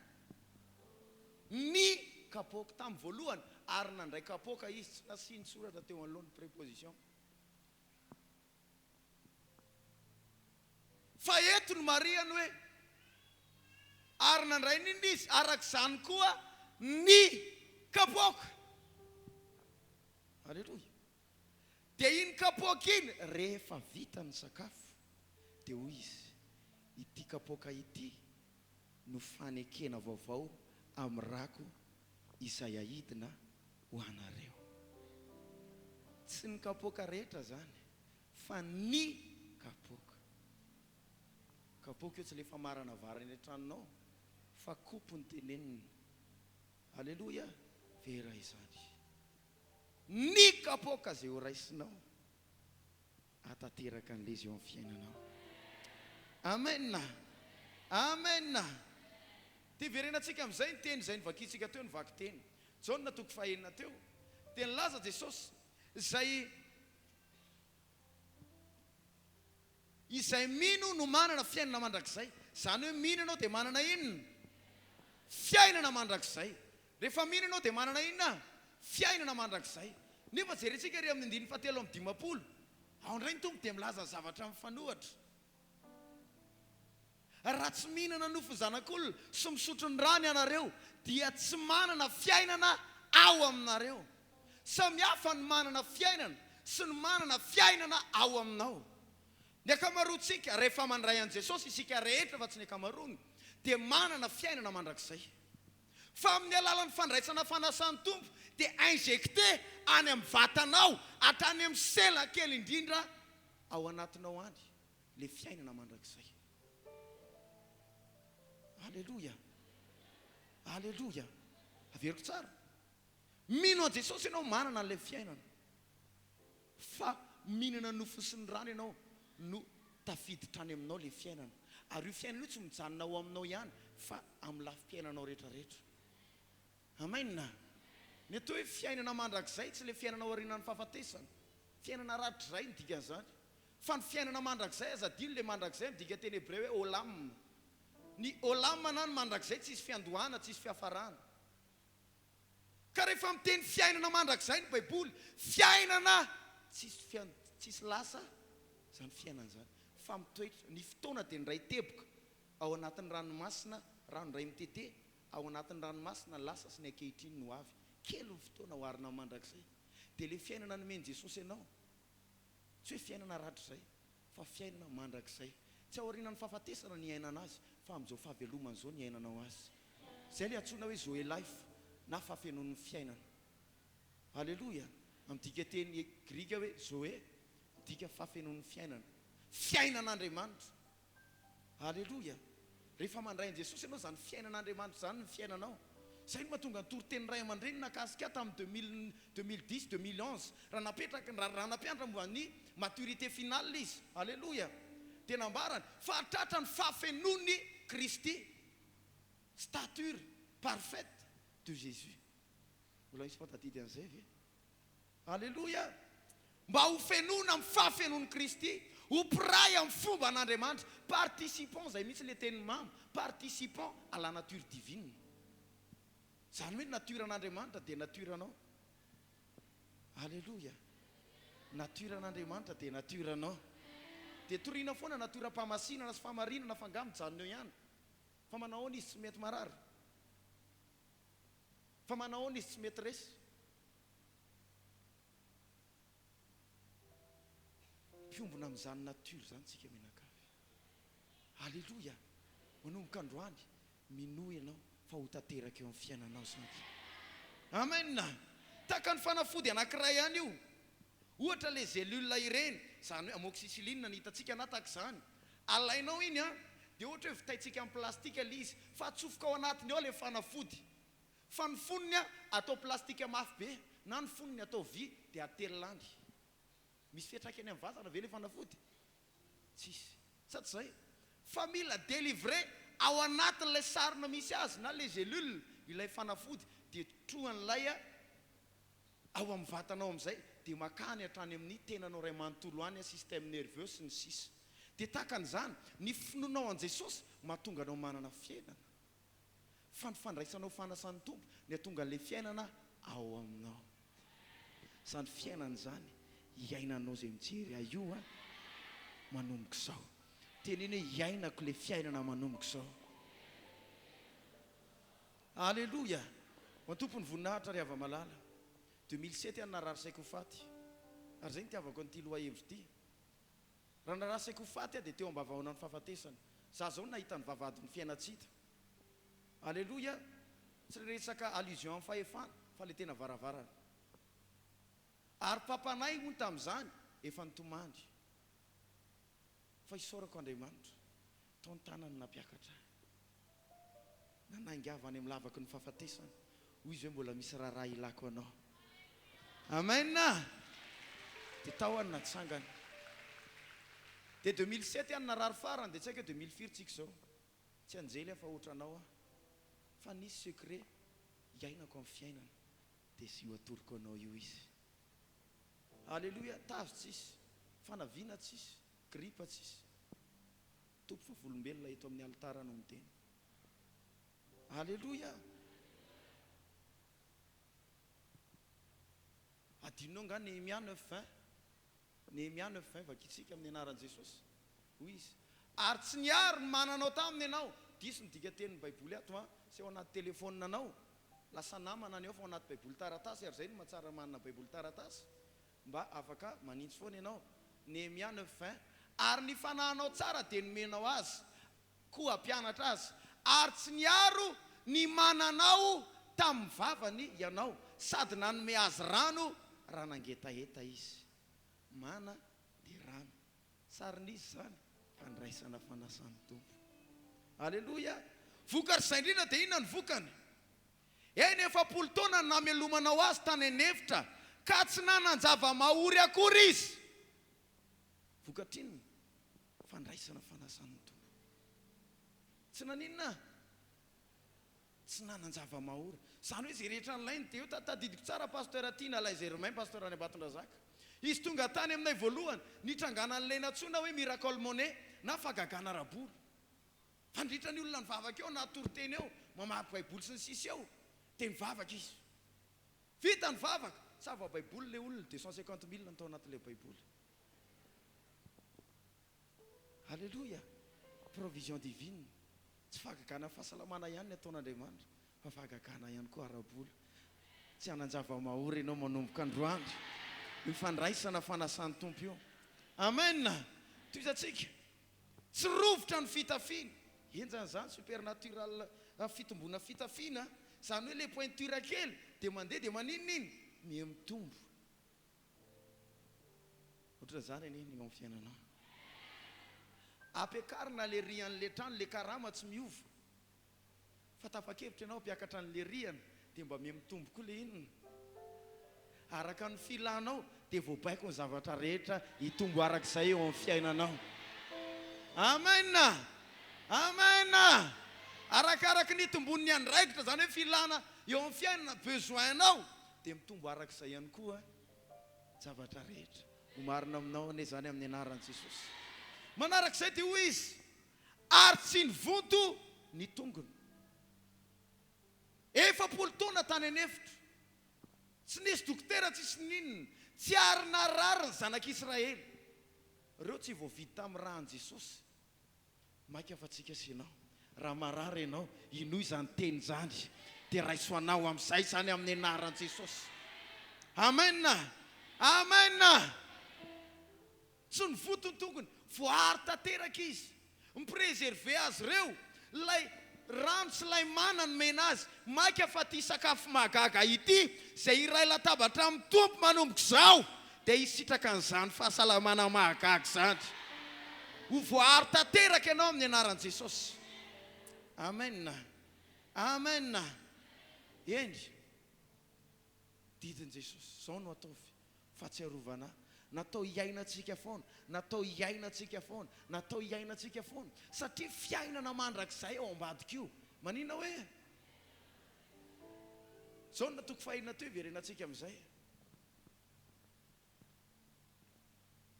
Ny kapoaka. Tamin'ny voalohany, ary nandray kapoaka izy, tsy nasiany soratra teo anoloany, préposition. Fa eto no marihany hoe, ary nandray ny inona izy? Araka izany koa ny kapoaka. Aleloia. Dia iny kapoaka iny, rehefa vita ny sakafo, dia hoy izy, ity kapoaka ity no fanekena vaovao amin'ny rako izay ahidina ho anareo. Tsy ny kapoaka rehetra izany fa ny kapoaka. Kapoaka io tsy ilay famarana vary any an-tranonao fa kopy no tenenina. Aleloia! Vera izany. Ny kapoaka izay ho raisinao. Hahatanteraka an'ilay izy eo amin'ny fiainanao. Amen! Amen! Dia hiverenantsika amin'izay ny teny izay novakintsika teo, ny vakiteny. Jaona toko fahenina teo, dia nilaza Jesosy, izay Izay mino no manana fiainana mandrakizay. Izany hoe mino ianao dia manana inona? Fiainana mandrakizay. Rehefa mino ianao dia manana inona? Fiainana mandrakizay. Nefa jerentsika ery amin'ny andininy fahatelo amby 50. Ao indray ny Tompo dia milaza zavatra mifanohitra. Raha tsy mihinana nofon'ny Zanak'olona sy misotro ny rany ianareo, dia tsy manana fiainana ao aminareo. Samy hafa ny manana fiainana sy ny manana fiainana ao aminao. Ny ankamaroantsika, rehefa mandray an'i Jesosy, isika rehetra fa tsy ny ankamaroany, dia manana fiainana mandrakizay. Fa amin'ny alalan'ny fandraisana fanasan'ny Tompo dia injecté any amin'ny vatanao, hatrany amin'ny sela kely indrindra ao anatinao any, ilay fiainana mandrakizay. Aleloia! Aleloia! Averiko tsara. Mino an'i Jesosy ianao, manana an'ilay fiainana. Fa mihinana ny nofony sy ny rany ianao no tafiditra any aminao ilay fiainana. Ary io fiainana io tsy mijanona ao aminao ihany fa amin'ny lafim-piainanao rehetra rehetra. Amen! Ny atao hoe fiainana mandrakizay tsy ilay fiainana aorianan'ny fahafatesana. Fiainana rahatrizay no dikan'izany. Fa ny fiainana mandrakizay, aza adino ilay mandrakizay midika teny hebreo hoe olam. Ny Olam na ny mandrakizay tsisy fiandohana, tsisy fiafarana. Ka rehefa miteny fiainana mandrakizay ny Baiboly, fiainana tsisy fian, tsisy lasa izany fiainana izany, fa mitoetra. Ny fotoana dia indray teboka ao anatin'ny ranomasina, rano indray mitete ao anatin'ny ranomasina, lasa sy ny ankehitriny no avy. Kely ny fotoana oharina amin'ny mandrakizay. Dia ilay fiainana nomen'i Jesosy anao, tsy hoe fiainana rahatrizay, fa fiainana mandrakizay. Tsy aorianan'ny fahafatesana ny hiainana azy, fa amin'izao fahavelomana izao ny hiainanao azy. Izay ilay antsoina hoe Zoe Life na fahafenoan'ny fiainana. Aleloia! Amin'ny dikanteny grika hoe Zoe, midika fahafenoan'ny fiainana. Fiainan'Andriamanitra. Aleloia! Rehefa mandray an'i Jesosy ianao, izany fiainan'Andriamanitra izany ny fiainanao. Izay no mahatonga ny toritenin'ny ray aman-dreny nahakasika ahy tamin'ny 2000, 2010, 2011, raha napetraka, raha nampianatra momba ny maturité finale izy. Aleloia! Dia nambarany fa tratra ny fahafenoan'i Kristy. Stature parfaite de Jésus. Mbola misy mahatadidy an'izay ve? Aleloia! Mba ho fenoina amin'ny fahafenoan'i Kristy, ho mpiray amin'ny fomba an'Andriamanitra, participant, izay mihitsy ilay tenin'i Mama, participant à la nature divine. Izany hoe ny nature an'Andriamanitra dia nature anao. Aleloia! Nature an'Andriamanitra dia nature anao. Dia torina foana natiora-pahamasinana sy fahamarinana fa angaha mijanona eo ihany? Fa manahoana izy tsy mety marary? Fa manahoana izy tsy mety resy? Mpiombona amin'izany nature izany tsika mianakavy. Aleloia! Manomboka androany, minoa ianao fa ho tanteraka eo amin'ny fiainanao izany. Amen! Tahaka ny fanafody anankiray ihany io. Ohatra ilay gélule ireny, izany hoe amoxicilline ny hitantsika na tahaka izany. Alainao iny an, dia ohatra hoe vitaintsika amin'ny plastique ilay izy, fa atsofoka ao anatiny ao ilay fanafody. Fa ny fonony an, atao plastique mafy be, na ny fonony atao vy, dia atelina any. Misy fiantraikany amin'ny vatana ve ilay fanafody? Tsisy. Sa tsy izay? Fa mila délivrer ao anatin'ilay sarona misy azy na ilay gélule, ilay fanafody, dia trohan'ilay ao amin'ny vatanao amin'izay dia makany hatrany amin'ny tenanao iray manontolo any, système nerveux sy ny sisa. Dia tahaka an'izany, ny finoanao an'i Jesosy mahatonga anao manana fiainana. Fa ny fandraisanao fanasan'ny Tompo ny hahatonga an'ilay fiainana ao aminao. Izany fiainana izany iainanao izay mijery ahy io an, manomboka izao. Teneno hoe iainako ilay fiainana manomboka izao. Aleloia! Ho an'i Tompo ny voninahitra ry hava-malala. 2007 aho narary saiko ho faty. Ary izay no itiavako an'ity lohahevitra ity. Raha narary saiko ho faty aho dia teo am-bavahaonan'ny fahafatesana. Za zao nahita ny vavahadin'ny fiainan-tsy hita. Aleloia! Tsy resaka allusion amin'ny fahefana fa le tena varavarana. Ary papanay hono tamin'izany efa nitomany. Fa isaorako Andriamanitra, tao ny tanany nampiakatra ahy. Nanainga ahy avy any amin'ny lavaky ny fahafatesana. Hoy izy hoe mbola misy raharaha ilako anao. Amen! Dia tao aho no natsangana. Dia 2007 aho no narary farany, dia tsy haiko hoe 2000 firy tsika izao. Tsy anjely aho fa ohatranao aho. Fa nisy secret iainako amin'ny fiainana, dia io atoroko anao io izy. Aleloia, tazo tsisy, fanaviana tsisy, gripa tsisy. Tompo vavolombelona eto amin'ny alitara no miteny. Aleloia! Adinonao nga Nehemia neuf vingt? Nehemia neuf vingt vakintsika amin'ny anaran'i Jesosy. Hoy izy, Ary tsy niaro ny mananao taminy ianao. Diso ny dikatenin'ny Baiboly ato an! Sy ao anaty telefaoninanao. Lasa namana ny ao fa ao anaty Baiboly taratasy ary izay no mahatsara manana Baiboly taratasy. Mba afaka manintsy foana ianao. Nehemia neuf vingt, Ary ny fanahinao tsara dia nomenao azy koa hampianatra azy, ary tsy niaro ny mananao tamin'ny vavany ianao, sady nanome azy rano raha nangetaheta izy. Mana dia rano. Sarin'iza izany? Fandraisana fanasan'ny Tompo. Aleloia! Vokatr'izay indrindra dia inona ny vokany? Eny, 40 taona no namelomanao azy tany an'efitra, ka tsy nanan-java-mahory akory izy. Vokatr'inona? Fandraisana fanasan'ny Tompo. Tsy naninona? Tsy nanan-java-mahory. Izany hoe izay rehetra nilainy dia eo. Tadidiko tsara Pasteur Tiana Lay Germain, Pasteur any Ambatondrazaka. Izy tonga tany aminay voalohany, nitranganan'ilay nantsoina hoe Miracle Money na fahagagana ara-bola. Fandritra ny olona nivavaka eo na toriteny eo, mamaky baiboly sy ny sisa eo, dia mivavaka izy. Vita ny vavaka, sava baiboly ilay olona, 250 mille no tao anatin'ilay baiboly. Aleloia! Provision divine. Tsy fahagagana fahasalamana ihany ny ataon'Andriamanitra, fa fahagagana ihany koa ara-bola. Tsy hanan-java-mahory ianao manomboka androany. Io fandraisana fanasan'ny Tompo io. Amen! Tohizantsika. Tsy rovitra ny fitafiana. Henjana izany supernatural fitomboana fitafiana. Izany hoe ilay pointure kely dia mandeha dia maninona iny? Miha mitombo. Ohatran'izany anie ny eo amin'ny fiainanao. Ampiakarina ilay rihan'ilay trano, ilay karama tsy miova. Fa tapa-kevitra ianao hampiakatra an'ilay rihana dia mba miha mitombo koa ilay inona? Araka ny filanao dia voabaiko ny zavatra rehetra hitombo arak'izay eo amin'ny fiainanao. Amen! Amen! Arakaraky ny hitombon'ny andraikitra, izany hoe filana eo amin'ny fiainana, besoin-nao, dia mitombo arak'izay ihany koa ny zavatra rehetra. Ho marina aminao anie izany amin'ny anaran'i Jesosy. Manarak'izay dia hoy izy, Ary tsy nivonto ny tongony. 40 taona tany an'efitra. Tsy nisy dokotera tsisy n'inona. Tsy ary narary ny zanak'Israely. Ireo tsy voavidy tamin'ny ràn'i Jesosy. Maika fa tsika sy ianao. Raha marary ianao, inoy izany teny izany, dia raiso anao amin'izay izany amin'ny anaran'i Jesosy. Amen! Amen! Tsy nivoto ny tongony. Voaaro tanteraka izy. Mi-preserver azy ireo ilay rano sy ilay mana nomena azy. Maika fa ity sakafo mahagaga ity, izay hiray latabatra amin'ny Tompo manomboka izao, dia hisitraka an'izany fahasalamana mahagaga izany. Ho voaaro tanteraka ianao amin'ny anaran'i Jesosy. Amen. Amen. Eny. Didin'i Jesosy. Izao no ataovy, fahatsiarovana ahy. Natao hiainantsika foana, natao hiainantsika foana, natao hiainantsika foana. Satria fiainana mandrakizay ao ambadika io. Maninona hoe? Jaona toko fahenina teo hiverenantsika amin'izay.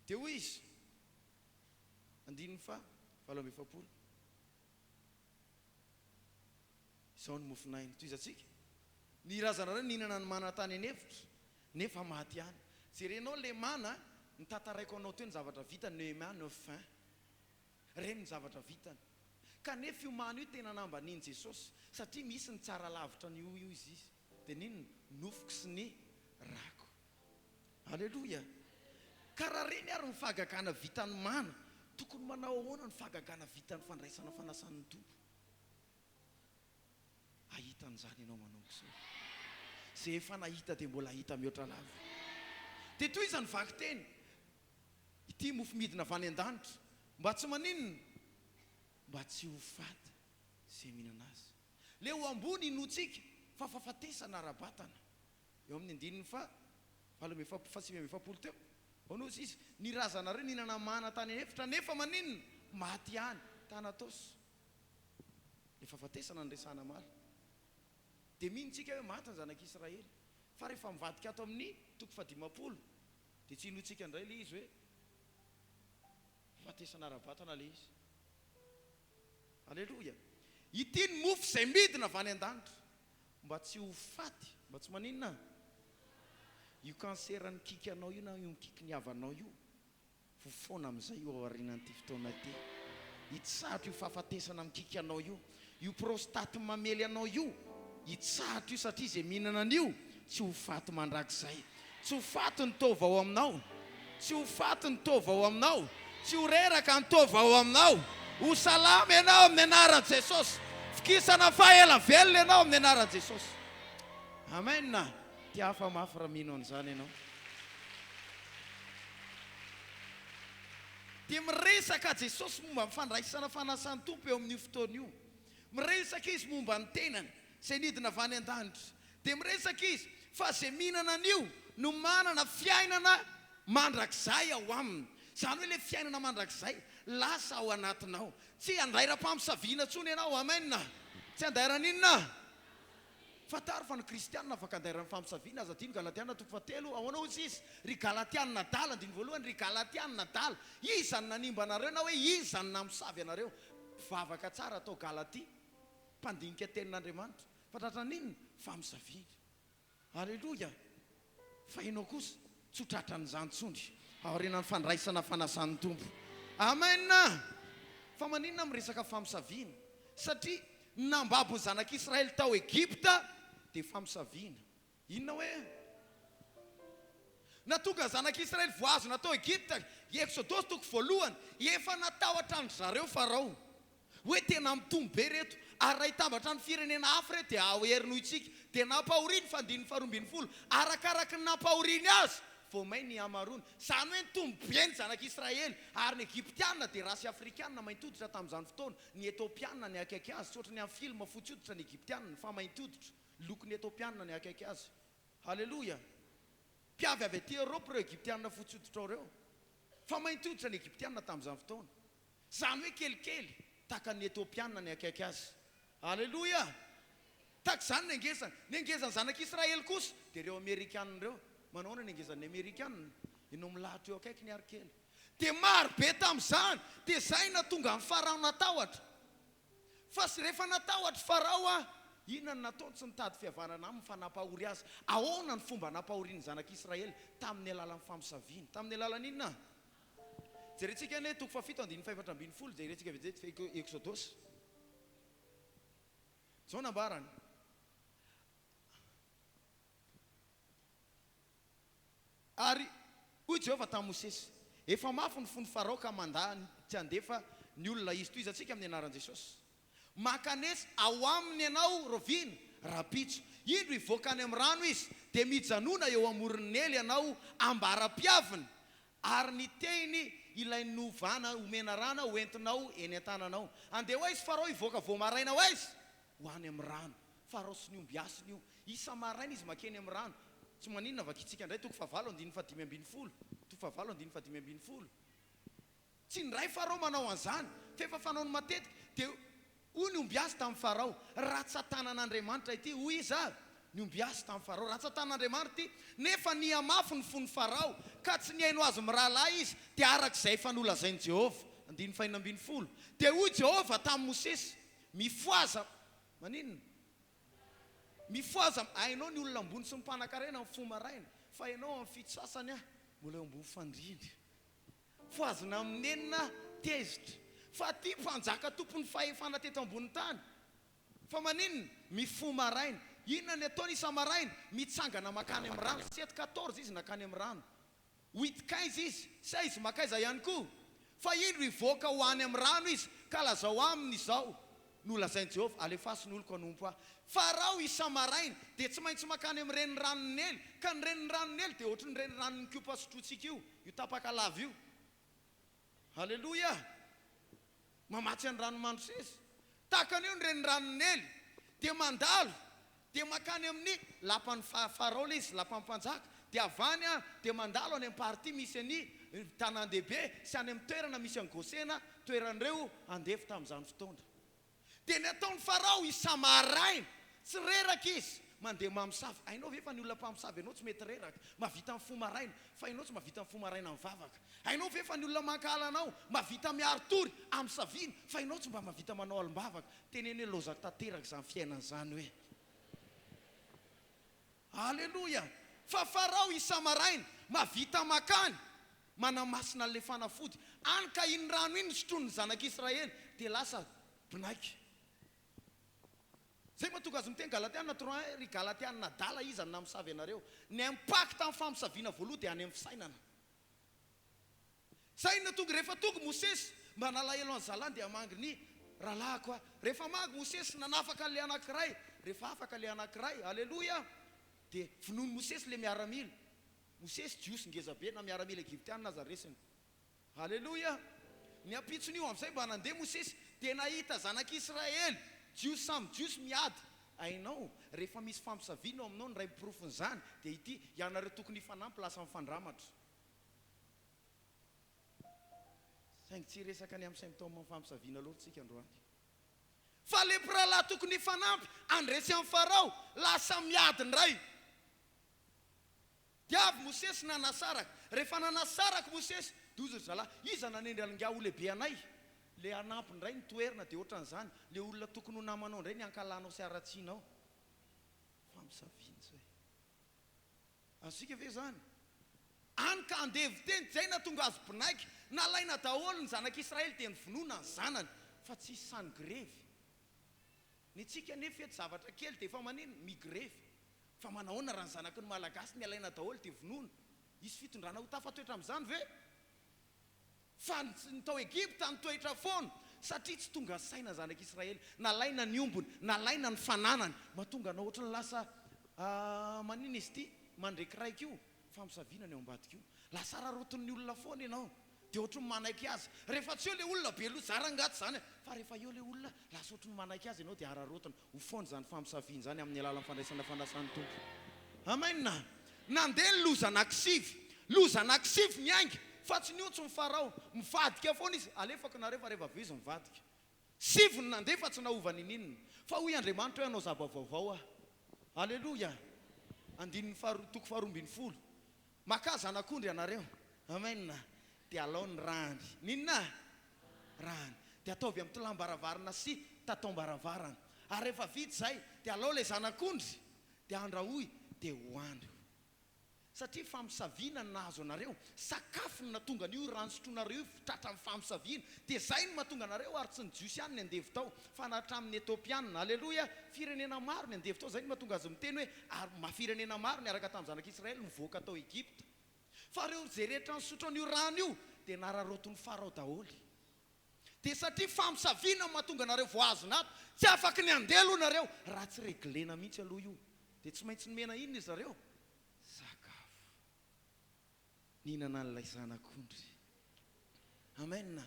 Dia hoy izy, andininy faha 48. Izao ny mofon'aina. Tohizantsika. Ny razanareo nihinana ny mana tany an'efitra, nefa maty ihany. Jerenao ilay mana, notantaraiko anao teo ny zavatra vitany, Nehemia 9 20. Ireny ny zavatra vitany. Kanefa io mana io tena nambanian'i Jesosy, satria misy ny tsara lavitra an'io io izy. Dia n'inona? Nofoko sy ny rako. Aleloia! Ka raha reny ary ny fahagagana vitan'ny mana, tokony manao ahoana ny fahagagana vitan'ny fandraisana fanasan'ny Tompo? Hahita an'izany ianao manomboka izao. Izay efa nahita dia mbola hahita mihoatra lava. Dia tohiza ny vakiteny, Ity mofo midina avy any an-danitra, mba tsy maninona? Mba tsy ho faty izay mihinana azy. Ilay ho ambony inoantsika fa fahafatesana ara-batana. Eo amin'ny andininy faha 48, faha 49 teo. Ahoana hozy izy? Ny razanareo nihinana mana tany an'efitra nefa maninona? Maty ihany. Thanatos. Ilay fahafatesana no resahana omaly. Dia mino tsika hoe maty ny zanak'Israely. Fa rehefa mivadika ato amin'ny toko faha-50 dia tsy inoantsika indray ilay izy hoe fahafatesana ara-batana ilay izy. Aleloia. Ity ny mofo izay midina avy any an-danitra. Mba tsy ho faty, mba tsy maninona? Io cancer nikiky anao io na io nikiky ny havanao io, ho foana amin'izay io aorianan'ity fotoana ity. Hitsahatra io fahafatesana mikiky anao io. Io prostate mamely anao io, hitsahatra io satria izay mihinana an'io tsy ho faty mandrakizay. Tsy ho faty ny taova ao aminao. Tsy ho faty ny taova ao aminao. Tsy ho reraka ny taova ao aminao. Ho salama ianao amin'ny anaran'i Jesosy. Vokisana faha ela velona ianao amin'ny anaran'i Jesosy. Amen. Tiafa mafy raha mino an'izany ianao. Dia miresaka Jesosy momba ny fandraisana fanasan'ny Tompo eo amin'io fotoana io. Miresaka Izy momba ny tenany izay nidina avy any an-danitra. Dia miresaka Izy fa izay mihinana an'io no manana fiainana mandrakizay ao aminy. Izany hoe ilay fiainana mandrakizay lasa ao anatinao. Tsy andairam-pamosaviana intsony ianao. Amen. Tsy andairan'inona? Fantaro fa ny kristianina afaka andairan'ny famosaviana. Aza adino Galatiana toko fahatelo. Ahoana hoy izy? Ry Galatiana adala, andininy voalohany, ry Galatiana adala, iza no nanimba anareo na hoe iza no namosavy anareo? mpivavaka tsara tao Galatia, mpandinika tenin'Andriamanitra. Fa tratran'inona? Famosaviana. Aleloia! Fa ianao kosa tsy ho tratran'izany intsony aorianan'ny fandraisana fanasan'ny Tompo. Amen! Fa maninona miresaka famosaviana? Satria ny nambabo ny zanak'Israely tao Egypta dia famosaviana. Inona hoe? Nahatonga ny zanak'Israely voahazona tao Egypta, Eksodosy toko voalohany, efa natahotra an-dry zareo Farao. Hoe tena mitombo be reto, ary raha hitambatra ny firenena hafa ireto dia hahery noho isika. Dia nampahoriany fa andininy faharoa ambinifolo, arakaraky ny nampahoriany azy, vao may ny hamaroany. Izany hoe nitombo be ny zanak'Israely, ary ny Egyptiana dia rasy Afrikana mainty hoditra tamin'izany fotoana, ny Etopiana ny akaiky azy, tsy ohatry ny amin'ny film fotsy hoditra ny Egyptiana, fa mainty hoditra, lokon'ny Etopiana ny akaiky azy. Haleloia! Mpiavy avy aty Europe ireo Egyptiana fotsy hoditra ireo, fa mainty hoditra ny Egyptiana tamin'izany fotoana. Izany hoe kelikely, tahaka ny Etiopiana ny akaiky azy. Aleloia! Tahaka izany ny hangezany. Ny hangezan'ny zanak'Israely kosa, dia ireo Amerikana ireo. Manao ahoana ny hangezan'ny Amerikana? Ianao milahatra eo akaikiny ary kely. Dia maro be tamin'izany. Dia izay nahatonga an'i Farao natahotra. Fa rehefa natahotra Farao aho, inona no nataony? Tsy nitady fihavanana aminy fa nampahory azy. Ahoana ny fomba nampahoriany ny zanak'Israely? Tamin'ny alalan'ny famosaviana. Tamin'ny alalan'inona? Jerentsika anie toko fahafito andininy fahefatra ambinifolo, jerentsika vetivety Eksodosy. Izao nambarany. Ary hoy Jehovah tamin'i Mosesy, Efa mafy ny fon'i Farao ka mandà tsy handefa ny olona izy. Tohizantsika amin'ny anaran'i Jesosy. Mankanesa ao aminy ianao, rahoviana? Rahampitso. Indro hivoaka any amin'ny rano izy, dia mijanona eo amoron'ny Neily ianao ambara-piaviny, Ary ny tehiny ilay novana ho menarana ho entinao eny an-tananao. Andeha ho aiza Farao hivoaka vao maraina ho aiza? Ho any amin'ny rano. Farao sy ny ombiasiny io. Isa-maraina izy mankeny amin'ny rano. Tsy maninona vakintsika indray toko fahavalo andininy fahadimy ambinifolo. Toko fahavalo andininy fahadimy ambinifolo. Tsy indray Farao manao an'izany, fa efa fanaony matetika. Dia hoy ny ombiasy tamin'i Farao, Ratsan-tanan'Andriamanitra ity. Hoy iza? Ny ombiasy tamin'i Farao, Ratsan-tanan'Andriamanitra ity. Nefa nihamafy ny fon'i Farao, ka tsy nihaino azy mirahalahy izy, dia araka izay efa nolazain'i Jehovah. Andininy fahenina ambinifolo. Dia hoy Jehovah tamin'i Mosesy, Mifohaza. Maninona? Mifohaza. Hainao ny olona ambony sy ny mpanankarena mifoha maraina, fa ianao amin'ny fito sasany mbola eo ambony fandriana. Fohazina amin'ny nenina tezitra. Fa aty mpanjaka tompon'ny fahefana teto ambony tany. Fa maninona? Mifoha maraina. Inona ny ataony isa-maraina? Mitsangana makany amin'ny rano. Sept quatorze izy nakany amin'ny rano. Huit quinze izy. Seize makaiza ihany koa. Fa indro hivoaka ho any amin'ny rano izy, ka lazao aminy izao, Nolazain'i Jehovah, Alefaso ny oloko hanompo ahy. Farao isa-maraina dia tsy maintsy mankany amin'ny reniranon'i Nely, ka ny reniranon'i Nely dia ohatry ny reniranon'ny kopa sotrointsika io, io tapaka lava io. Haleloia! Mamatsy an'ny ranomandroseza. Tahaka an'io ny reniranon'i Nely. Dia mandalo, dia mankany amin'ny lapan'i Farao ilay izy, lapan'ny mpanjaka. Dia avy any dia mandalo any amin'ny partie misy an'i tanàn-dehibe sy any amin'ny toerana misy an'i Gosena, toeran'ireo andevo tamin'izany fotoana. Dia ny ataon'i Farao isa-maraina, tsy reraka izy, mandeha mamosavy. Hainao ve fa ny olona mpamosavy ianao tsy mety reraka, mahavita mifoha maraina, fa ianao tsy mahavita mifoha maraina mivavaka. Hainao ve fa ny olona mankahala anao, mahavita miari-tory, amosavina, fa ianao tsy mba mahavita manao alim-bavaka. Teneno hoe lozako tanteraka izany fiainana izany hoe. Aleloia! Fa Farao isa-maraina, mahavita makany, manamasina an'ilay fanafody, any ka iny rano iny no sotroin'ny zanak'Israely, dia lasa binaika. Izay mahatonga azy miteny, Galatiana trois un, Ry Galatiana adala, iza no namosavy anareo? Ny impact amin'ny famosaviana voaloha dia any amin'ny fisainana. Zay no tonga, rehefa tonga Mosesy mba nalahelo an'i zalahy dia hamangy ny rahalahiko aho. Rehefa hamangy Mosesy nanafaka an'ilay anankiray, rehefa afaka ilay anankiray, aleloia, dia vonoin'i Mosesy ilay miaramila. Mosesy Jiosy ngeza be, na miaramila Egyptiana aza resiny. Aleloia. Ny ampitson'io amin'izay mba nandeha Mosesy dia nahita zanak'Israely, Jiosy samy Jiosy miady. Hainao, rehefa misy fampisaviana ao aminao ny iray porofon'izany dia ity, ianareo tokony hifanampy lasa mifandramatra. Saingy tsy hiresaka ny amin'ny symptômes ny fampisaviana loatra isika androany. Fa le mpirahalahy tokony hifanampy handresy an'i Farao, lasa miady indray. Dia avy Mosesy nanasaraka. Rehefa nanasaraka Mosesy, dia hozy ry zalahy, Iza nanendry an'ingahy ho lehibe anay? Le hanampy indray ny toerana dia ohatran'izany, le olona tokony ho namanao indray ny hankalanao sy haratsianao. Famosaviana izay. Azontsika ve izany? Any ka andevo teny, izay nahatonga azy binaiky. Nalaina daholo ny zanak'Israely dia novonoina ny zanany, fa tsisy sahy nigrevy. Ny antsika anefa eto zavatra kely dia efa manino? Migrevy. Fa manahoana raha ny zanaky ny Malagasy ny alaina daholo dia vonoina? Hisy fitondrana ho tafatoetra amin'izany ve? Fa ny tao Egypta nitoetra foana, satria tsy tonga saina ny zanak'Israely. Nalaina ny ombiny, nalaina ny fananany. Mahatonga anao ohatran'ny lasa maninona izy ity? Mandrekiraiky io famosaviana ny ao ambadika io. Lasa araraotin'ny olona foana ianao. Dia ohatran'ny manaiky azy. Rehefa tsy eo ilay olona, be loha, za rangahy tsy izany e. Fa rehefa eo ilay olona, lasa ohatran'ny manaiky azy ianao dia araraotina. Ho foana izany famosaviana izany amin'ny alalan'ny fandraisana fanasan'ny Tompo. Amen! Nandeha ny loza anankisivy. Loza anankisivy niainga, fa tsy niontso ny Farao. Mivadika foana izy. Alefako nareo fa rehefa avy eo izy mivadika. Sivy ny nandeha fa tsy nahova ninininona. Fa hoy Andriamanitra hoe hanao zava-vaovao aho. Aleloia! Andininy faharoa, toko faharoa ambin'ny folo. Makà zanak'ondry ianareo. Amen! Dia alao ny rany. N'inona? Rany. Dia ataovy amin'ny tolam-baravarana sy tataom-baravarana. Ary rehefa vita izay, dia alao ilay zanak'ondry, dia andrahoy, dia hohano. Satria famosaviana no nahazo anareo, sakafo no nahatonga an'io rano sotroinareo io tratran'ny famosaviana. Dia izay no mahatonga anareo, ary tsy ny Jiosy ihany ny andevo tao, fa na hatramin'ny Etopiana. Aleloia! Firenena maro ny andevo tao, izay no mahatonga azy miteny hoe, ary ma firenena maro niaraka tamin'ny zanak'Israely nivoaka tao Egypta. Fa ireo izay rehetra nisotro an'io rano io dia nararaotin'i Farao daholo. Dia satria famosaviana no mahatonga anareo voahazona ato, tsy afaky ny handeha aloha nareo raha tsy reglena mihitsy aloha io. Dia tsy maintsy nomena inona izy zareo? Sakafo. Nihinana an'ilay zanak'ondry. Amen.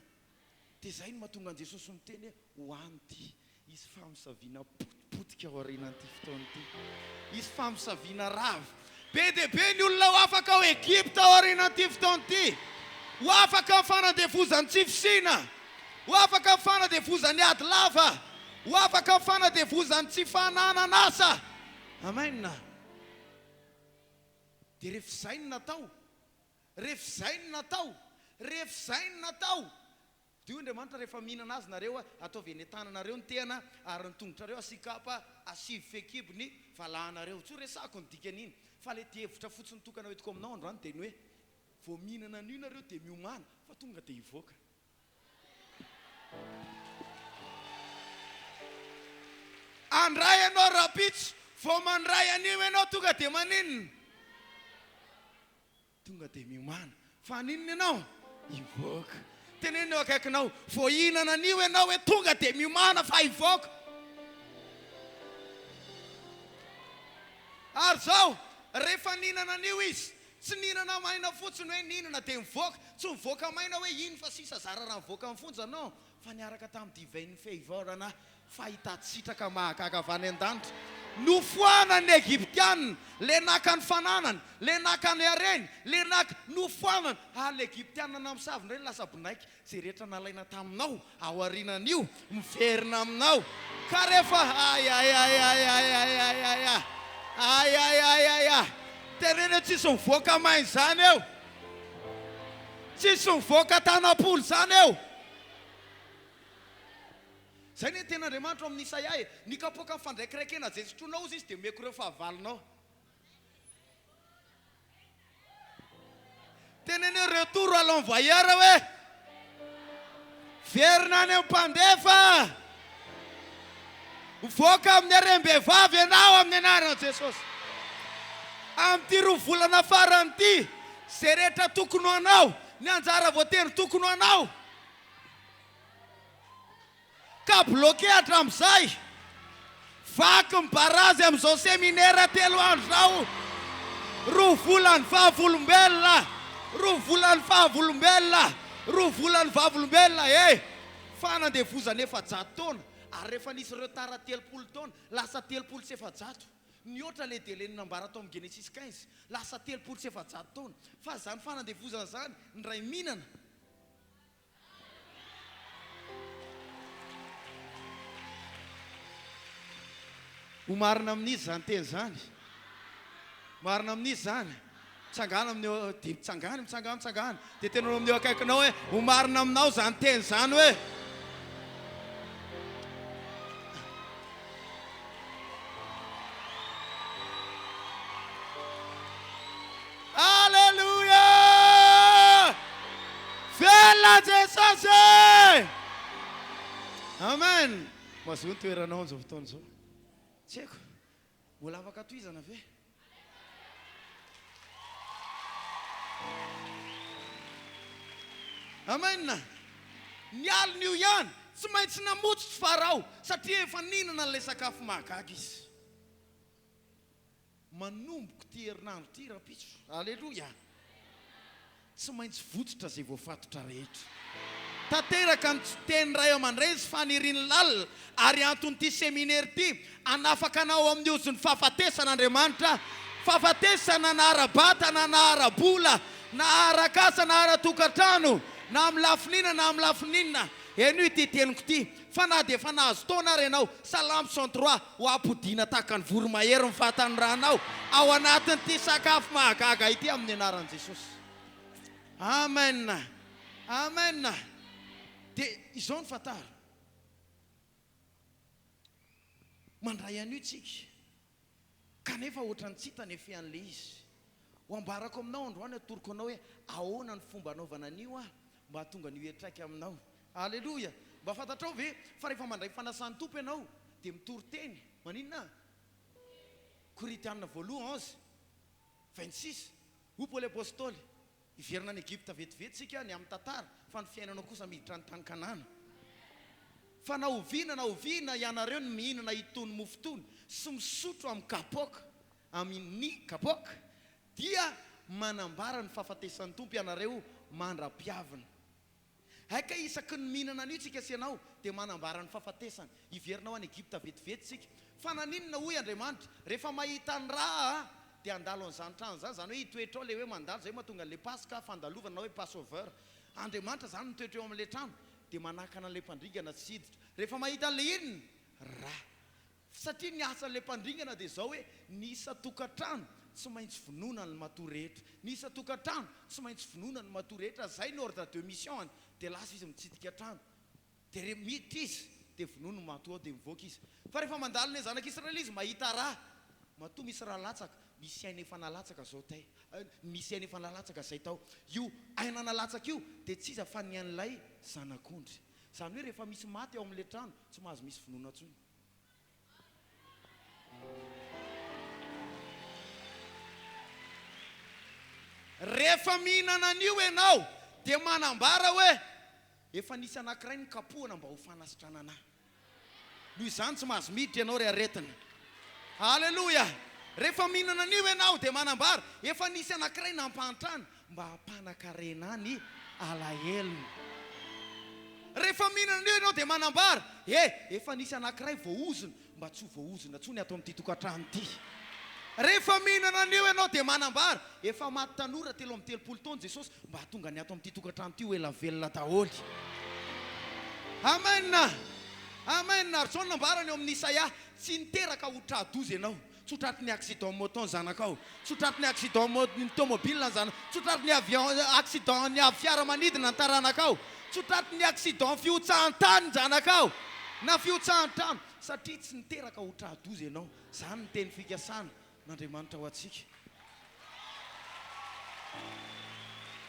Dia izay no mahatonga an'i Jesosy miteny hoe ho any ity. Hisy famosaviana potipotika ao aorianan'ity fotoana ity. Hisy famosaviana rava. Be dia be ny olona ho afaka ao Egypta ao aorianan'ity fotoana ity. Ho afaka amin'ny fanandevozan'ny tsy fisiana. Ho afaka amin'ny fanandevozan'ny ady lava. Ho afaka amin'ny fanandevozan'ny tsy fananan'asa. Amen. Dia rehefa izay no natao, rehefa izay no natao, rehefa izay no natao, Dia hoy Andriamanitra, Rehefa mihinana azy nareo, ataovy eny an-tananareo ny tehana, ary ny tongotrareo asian-kapa, asivo fehikibo ny valahanareo. Tsy ho resahako ny dikan'iny, fa ilay hevitra fotsiny tokana hoentiko aminao androany dia ny hoe, vao mihinana an'io nareo dia miomàna, fa tonga dia hivoaka. Handray ianao rahampitso, vao mandray an'io ianao tonga dia maninona? Tonga dia miomàna. Fa haninona ianao? Hivoaka. Teneno eo akaikinao, vao hihinana an'io ianao hoe tonga dia miomàna fa hivoaka. Ary izao, rehefa nihinana an'io izy, tsy nihinana maina fotsiny hoe nihinana dia nivoaka, tsy nivoaka maina hoe iny fa sisa zara raha nivoaka ny fonja, non, fa niaraka tamin'ny divain'ny favor na Fahitan-tsitraka mahagaga avy any an-danitra. Nofoanany ny Egyptiana, le naka ny fananany, le naka ny hareny, le naka, nofoanany. Ary le Egyptiana namosavy indray lasa binaiky. Izay rehetra nalaina taminao, aorianan'io, miverina aminao. Ka rehefa, ay ay ay ay ay ay ay ay ay, ay ay ay ay ay, teneno hoe tsisy mivoaka maina izany eo. Tsisy mivoaka tanam-polo izany eo. Izay anie ny tenin'Andriamanitra ao amin'ny Isaia e, Ny kapoaka mifandraikiraikena izay sotroinao hozy izy dia omeko ireo fahavalonao. Teneno hoe retour à l'envoyeur hoe verina any amin'ny mpandefa. Mivoaka amin'ny harem-behivavy ianao amin'ny anaran'i Jesosy. Amin'ity roa volana farany ity, izay rehetra tokony ho anao, ny anjara voatery tokony ho anao, Ka bloqué hatramizay. Vaky ny barazy amizao seminaire telo andro zao. Roa volan'ny vavolombelona. Roa volan'ny vavolombelona. Roa volan'ny vavolombelona eh. Fanandevozana 400 taona ary rehefa nisy retard 30 taona lasa 430. Nihoatra le délai nambara tao amin'ny Genesis 15 lasa 430 taona. Fa zany fanandevozana zany ny ray mihinana. Ho marina amin'iza izany teny izany? Marina amin'iza izany? Mitsangàna amin'ny eo, dia mitsangàna, mitsangàna, mitsangàna. Dia teneno amin'ny eo akaikinao hoe, ho marina aminao izany teny izany hoe. Amen! Mazoa ny toeranao amin'izao fotoana izao. Tsy haiko, mbola afaka tohizana ve? Amen! Ny alin'io ihany, tsy maintsy namotsotro Farao, satria efa nihinana an'ilay sakafo mahagaga izy. Manomboka ity herinandro ity rahampitso. Aleloia! Tsy maintsy votsotra izay voafatotra rehetra. Tanteraka ny teny ray aman-dreny sy faniriany lalina ary anton'ity seminera ity, hanafaka anao amin'ny ozon'ny fahafatesana Andriamanitra, fahafatesana na ara-batana na ara-bola na arak'asa na ara-tokantrano na amin'ny lafiny inona na amin'ny lafiny inona. Henoy ity teniko ity, fa na dia efa nahazo taona ary ianao, Salamo 103, ho ampodiana tahaka ny voromahery ny fahatanoranao ao anatin'ity sakafo mahagaga ity amin'ny anaran'i Jesosy. Amen! Amen! Dia izao no fantaro, mandray an'io tsika, kanefa ohatran'ny tsy hita ny effet an'ilay izy. Ho ambarako aminao androany, atoroko anao hoe ahoana ny fomba anaovana an'io aho mba hahatonga an'io hiantraika aminao. Aleloia! Mba fantatrao ve fa rehefa mandray fanasan'ny Tompo ianao dia mitory teny? Maninona? Korintiana voalohany 11, 26, Hoy Paoly Apostoly, Hiverina any Egypta vetivety isika ny amin'ny tantara, fa ny fiainanao kosa miditra any tany Kanana. Fa na oviana na oviana ianareo no mihinana itony mofo itony sy misotro amin'ny kapoaka, amin ny kapoaka, dia manambara ny fahafatesan'ny Tompo ianareo mandra-piaviny. Hay kay isaky ny mihinana an'io tsika sy ianao dia manambara ny fahafatesany. Hiverina ho any Egypta vetivety tsika. Fa naninona hoy Andriamanitra, rehefa mahita ny ra aho dia handalo an'izany trano izany, izany hoe hitoetra ao ilay hoe mandalo, izay mahatonga an'ilay Paska, fandalovana na hoe Passover. Andriamanitra izany mitoetra eo amin'ilay trano dia manakana an'ilay mpandringana tsy hiditra. Rehefa mahita an'ilay inona? Ra. Satria ny asan'ilay mpandringana dia izao hoe ny isan-tokantrano tsy maintsy vonoina ny matoa rehetra, ny isan-tokantrano tsy maintsy vonoina ny matoa rehetra, izay ny ordre de mission-ny, dia lasa izy mitsidika trano, dia re miditra izy dia vonoiny ny matoa ao dia mivoaka izy. Fa rehefa mandalo ny zanak'Israely izy mahita rà, matoa misy rà latsaka, misy aina efa nalatsaka izao tay, misy aina efa nalatsaka izay tao. Io aina nalatsaka io dia tsy iza fa ny an'ilay zanak'ondry. Izany hoe rehefa misy maty ao amin'ilay trano, tsy mahazo misy vonoina intsony. Rehefa mihinana an'io ianao dia manambara hoe, Efa nisy anankiray nokapohana mba ho fanasitranana ahy. Noho izany tsy mahazo miditra ianao ry aretina. Aleloia! Rehefa mihinana an'io ianao dia manambara, Efa nisy anankiray nampahantrana mba hampanan-karena ny alahelony. Rehefa mihinana an'io ianao dia manambara, He, efa nisy anankiray voaozona mba tsy ho voaozona intsony ato amin'ity tokantrano ity. Rehefa mihinana an'io ianao dia manambara, Efa maty tanora 33 taona Jesosy mba hahatonga ny ato amin'ity tokantrano ity ho ela velona daholo. Amen! Amen! Ary izao no nambarany ao amin'ny Isaia, Tsy niteraka ho tra-doza ianao. Tsy ho tratry ny accident moto ny zanakao. Tsy ho tratry ny accident ny tomobile ny zanakao. Tsy ho tratry ny avion accident ny fiaramanidina ny taranakao. Tsy ho tratry ny accident fihotsahan-tany ny zanakao na fihotsahan-trano satria tsy niteraka ho tra-doza ianao. Izany ny teny fikasana n'Andriamanitra ho antsika.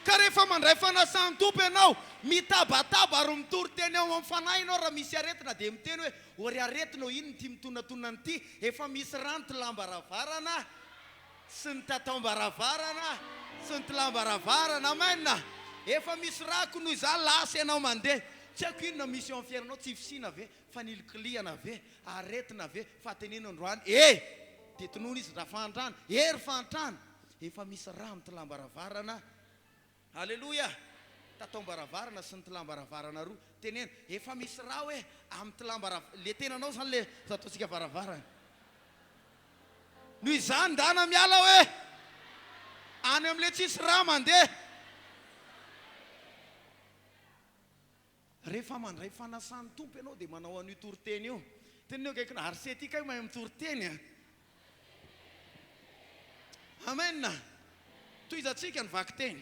Ka rehefa mandray fanasan'ny Tompo ianao, mitabataba ary mitory teny ao amin'ny fanahy ianao raha misy aretina dia miteny hoe, ô ry aretina ô inona ity mitonatona an'ity, efa misy rà ny tilam-baravarana sy ny tataom-baravarana sy ny tilam-baravarana, amen! Efa misy rà ko noho izany lasa ianao mandeha, tsy haiko inona misy eo amin'ny fiainanao, tsy fisiana ve? Fanilikilihana ve? Aretina ve? Fahatenena androany e! Dia tonony izy raha fahantrana, e ry fahantrana! Efa misy rà amin'ny tilam-baravarana. Aleloia! Tataom-baravarana sy ny tilam-baravarana roa. Teneno, efa misy rà hoe amin'ny tilam-barav-, le tenanao izany le ataontsika varavarana. Noho izany ndana miala hoe any amin'le tsisy rà mandeha. Rehefa mandray fanasan'ny Tompo ianao dia manao an'io toriteny io. Teneno eo akaikinao, ary se ty kay mahay mitory teny a! Amen! Tohizantsika ny vakiteny.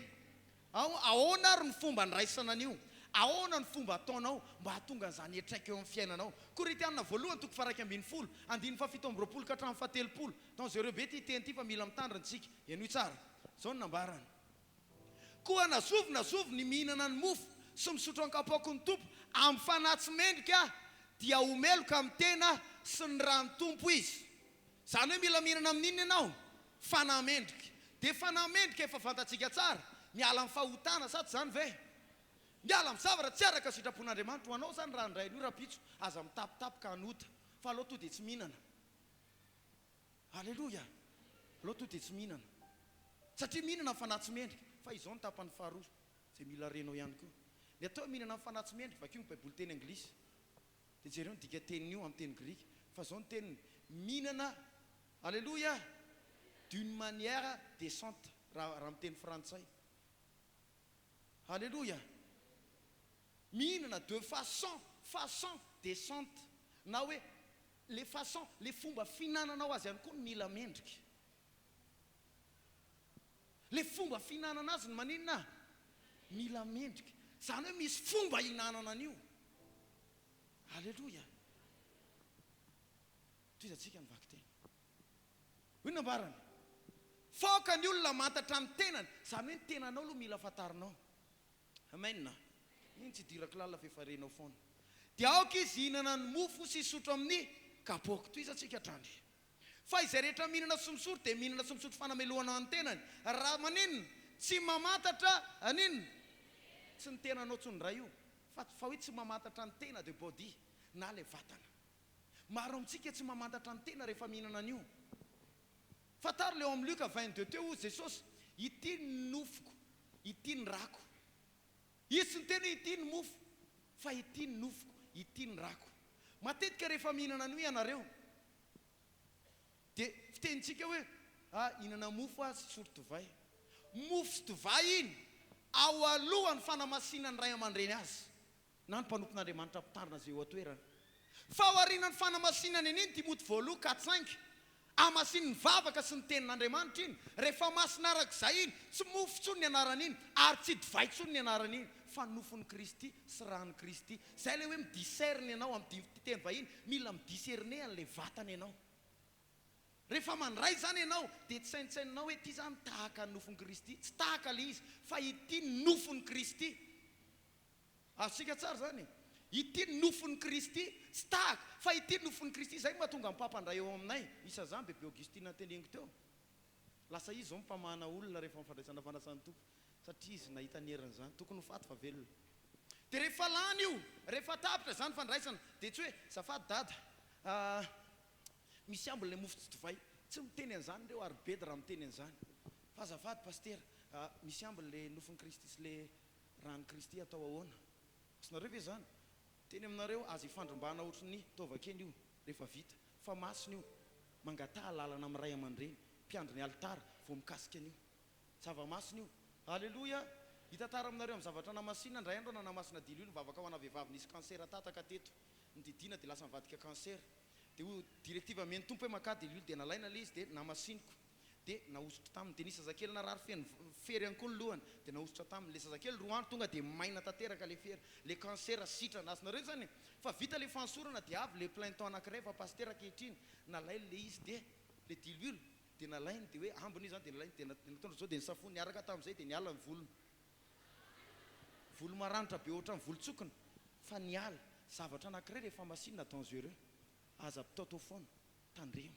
Ao, ahoana ary ny fomba andraisana an'io? Ahoana ny fomba ataonao mba hahatonga an'izany hiantraika eo amin'ny fiainanao? Korintiana voalohany toko faha-11, andininy faha-27 ka hatramin'ny faha-30. Dangereux be ity teny ity fa mila mitandrina isika. Henoy tsara. Izao no nambarany. Koa na zovy na zovy ny mihinana ny mofo sy misotro an-kapoaky ny Tompo amin'ny fanahy tsy mendrika, dia ho meloka amin'ny tena sy ny ran'ny Tompo izy. Izany hoe mila mihinana amin'inona ianao? Fanahy mendrika. Dia fanahy mendrika efa fantatsika tsara, miala amin'ny fahotana, sa tsy izany ve? Miala amin'ny zavatra tsy araka ny sitrapon'Andriamanitra. Ho anao izany raha handray an'io rahampitso, aza mitapitapy ka hanota, fa aleo tonga dia tsy mihinana. Aleloia! Aleo tonga dia tsy mihinana. Satria mihinana ny fanahy tsy mendrika. Fa izao ny tapany faharoa, izay mila renao ihany koa. Ny atao hoe mihinana ny fanahy tsy mendrika, vakio ny Baiboly teny anglisy. Dia jereo ny dikatenin'io amin'ny teny grika. Fa izao ny teniny, mihinana, aleloia, d'une manière décente, raha raha amin'ny teny frantsay. Aleloia! Mihinana de façon, façon décente. Na hoe le façon, le fomba fihinananao azy ihany koa no mila mendrika. Le fomba fihinanana azy no maninona? Mila mendrika. Izany hoe misy fomba hihinanana an'io. Aleloia! Tohizantsika ny vakiteny. Hoy ny nambarany, Faoka ny olona hamantatra ny tenany. Izany hoe ny tenanao aloha mila fantarinao. Amen. Iny tsy idirako lalina fa efa renao foana. Dia aoka izy hihinana ny mofo sy hisotro amin'ny kapoaka. Tohizantsika hatrany. Fa izay rehetra mihinana sy misotro dia mihinana sy misotro fanamelohana ny tenany. Raha maninona? Tsy mamantatra an'inona? Tsy ny tenanao intsony indray io, fa fa hoe tsy mamantatra ny tena, the body, na ilay vatana. Maro amintsika tsy mamantatra ny tena rehefa mihinana an'io. Fantaro ilay ao amin'ny Lioka 22 teo hozy Jesosy, Ity ny nofoko, ity ny rako. Izy tsy niteny hoe ity ny mofo, fa ity ny nofoko, ity ny rako. Matetika rehefa mihinana an'io ianareo, dia fitenintsika hoe, ah, hihinana mofo aho sy hisotro divay. Mofo sy divay iny ao alohan'ny fanamasinan'ny ray aman-dreny azy. na ny mpanompon'Andriamanitra mpitandrina izay eo an-toerana. Fa aorianan'ny fanamasinana iny Timoty voaloha katsainga, hamasinin'ny vavaka sy ny tenin'Andriamanitra iny, rehefa masina arak'izay iny, tsy mofo intsony ny anaran'iny, ary tsy divay intsony ny anaran'iny, fa nofon'i Kristy sy ran'i Kristy. Izay ilay hoe mi-discerne ianao, amin'ny teny vahiny, mila mi-discerner an'ilay vatana ianao. Rehefa mandray izany ianao, dia tsy saintsaininao hoe ity izany tahaka ny nofon'i Kristy, tsy tahaka ilay izy, fa ity nofon'i Kristy. Azontsika tsara izany e! Ity ny nofon'i Kristy, tsy tahaka, fa ity ny nofon'i Kristy, izay no mahatonga ny Papa handray eo aminay, isan'izany Bebe Augustine noteneniko teo, lasa izy izao no mpamahana olona rehefa amin'ny fandraisana fanasan'ny Tompo, satria izy nahita ny herin'izany, tokony ho faty fa velona. Dia rehefa lany io, rehefa tapitra izany fandraisana, dia tsy hoe, azafady Dada, ah, misy ambiny ilay mofo tsy divay, tsy miteny an'izany ireo ary bedy raha miteny an'izany, fa azafady Pasitera, ah, misy ambiny ilay nofon'i Kristy sy ilay Ran'i Kristy atao ahoana? Azonareo ve izany? Miteny aminareo aza ifandrombahana ohatry ny taovakena io rehefa vita fa masina io, mangataha alalana amin'ny ray aman-dreny, mpiandry ny alitara vao mikasika an'io. Zava-masina io. Aleloia! Hitantara aminareo amin'ny zavatra namasinina, indray andro aho nanamasina diloilo nivavaka ho ana vehivavy nisy cancer tataka teto. Nodidiana dia lasa nivadika cancer. Dia hoy directive amen'ny Tompo hoe makà diloilo dia nalaina ilay izy dia namasiniko. Dia nahosotra taminy. Dia nisy zazakely narary feno fery ihany koa ny lohany. Dia nahosotra taminy. Ilay zazakely roa andro tonga dia maina tanteraka ilay fery. Ilay cancer sitrana. Azonareo izany e? Fa vita ilay fanosorana dia avy ilay plein temps anankiray fa pasitera ankehitriny. Nalainy ilay izy dia ilay diloilo dia nalainy dia hoe ambiny io izany dia nalainy dia nataony izao dia nisafoany niaraka tamin'izay dia niala ny volony. Volo maranitra be ohatran'ny volon-tsokina fa niala. Zavatra anankiray rehefa masinina dangereux. Aza mpitaotao foana. Tandremo.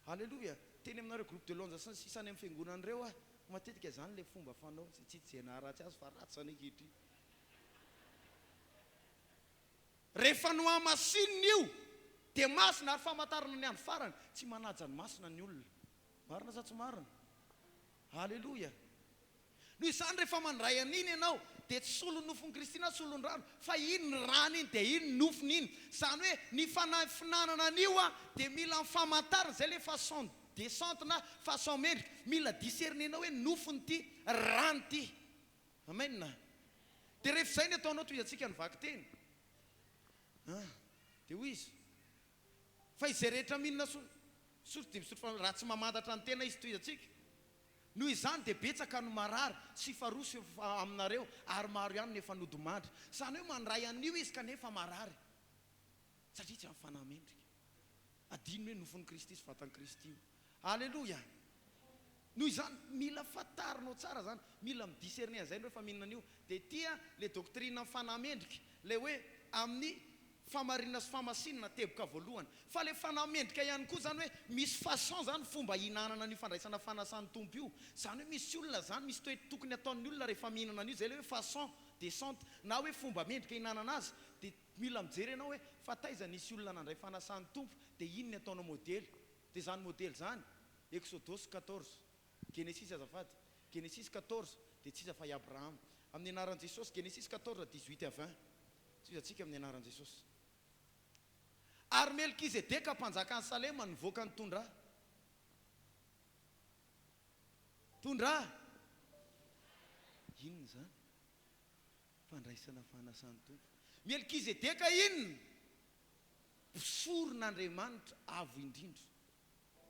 Aleloia! Teny aminareo groupe de louange sy ny sisa any amin'ny fiangonana ireo aho, matetika izany ilay fomba fanao, izay tsy hita izay naharatsy azy fa ratsy izany ankehitriny. Rehefa nohamasinina io dia masina ary famantarana ny andro farany, tsy manaja ny masina ny olona. Marina sa tsy marina? Aleloia! Noho izany rehefa mandray an'iny ianao dia tsy solon'ny nofon'i Kristy na solon'ny rano fa iny rano iny dia iny nofony iny. Izany hoe ny fanahy finanana an'io dia mila ny famantarana, izay ilay façon décente na façon mendrika, mila discerner-nao hoe nofony ity, rano ity. Amen. Dia rehefa izay ny ataonao tohizantsika ny vakiteny. Ah, dia hoy izy, fa izay rehetra mihinana misotro dia misotro raha tsy mamantatra ny tena izy tohizantsika. Noho izany dia betsaka no marary sy farosy aminareo ary maro ihany no efa nodimandry. Izany hoe mandray an'io izy kanefa marary satria tsy amin'ny fanahy mendrika. Adino hoe nofon'i Kristy sy vatan'i Kristy io. Aleloia! Noho izany mila fantarinao tsara izany, mila mi-discerner an'izay ianao rehefa mihinana an'io. Dia ity an, ilay doctrine amin'ny fanahy mendrika, ilay hoe amin'ny. Fahamarinana sy fahamasinana teboka voalohany. Fa le fanahy mendrika ihany koa zany hoe misy façon zany fomba hihinanana an'io fandraisana fanasan'ny Tompo io. Zany hoe misy olona zany misy toetra tokony ataon'ny olona rehefa mihinana an'io, zay le hoe façon décente na hoe fomba mendrika hihinanana azy. Dia mila mijery ianao hoe fa taiza nisy olona nandray fanasan'ny Tompo dia iny ny ataonao modely. Dia zany modely zany, Exodosy 14, Genesisy azafady, Genesisy 14 dia tsy iza fa i Abrahama. Amin'ny anaran'i Jesosy, Genesisy 14 18 à 20. Tohizantsika amin'ny anaran'i Jesosy. Ary Melkizedeka mpanjakan'i Salema nivoaka nitondra Tondra inona izany? Fandraisana fanasan'ny Tompo. Melkizedeka inona? Mpisoron'Andriamanitra avo indrindra.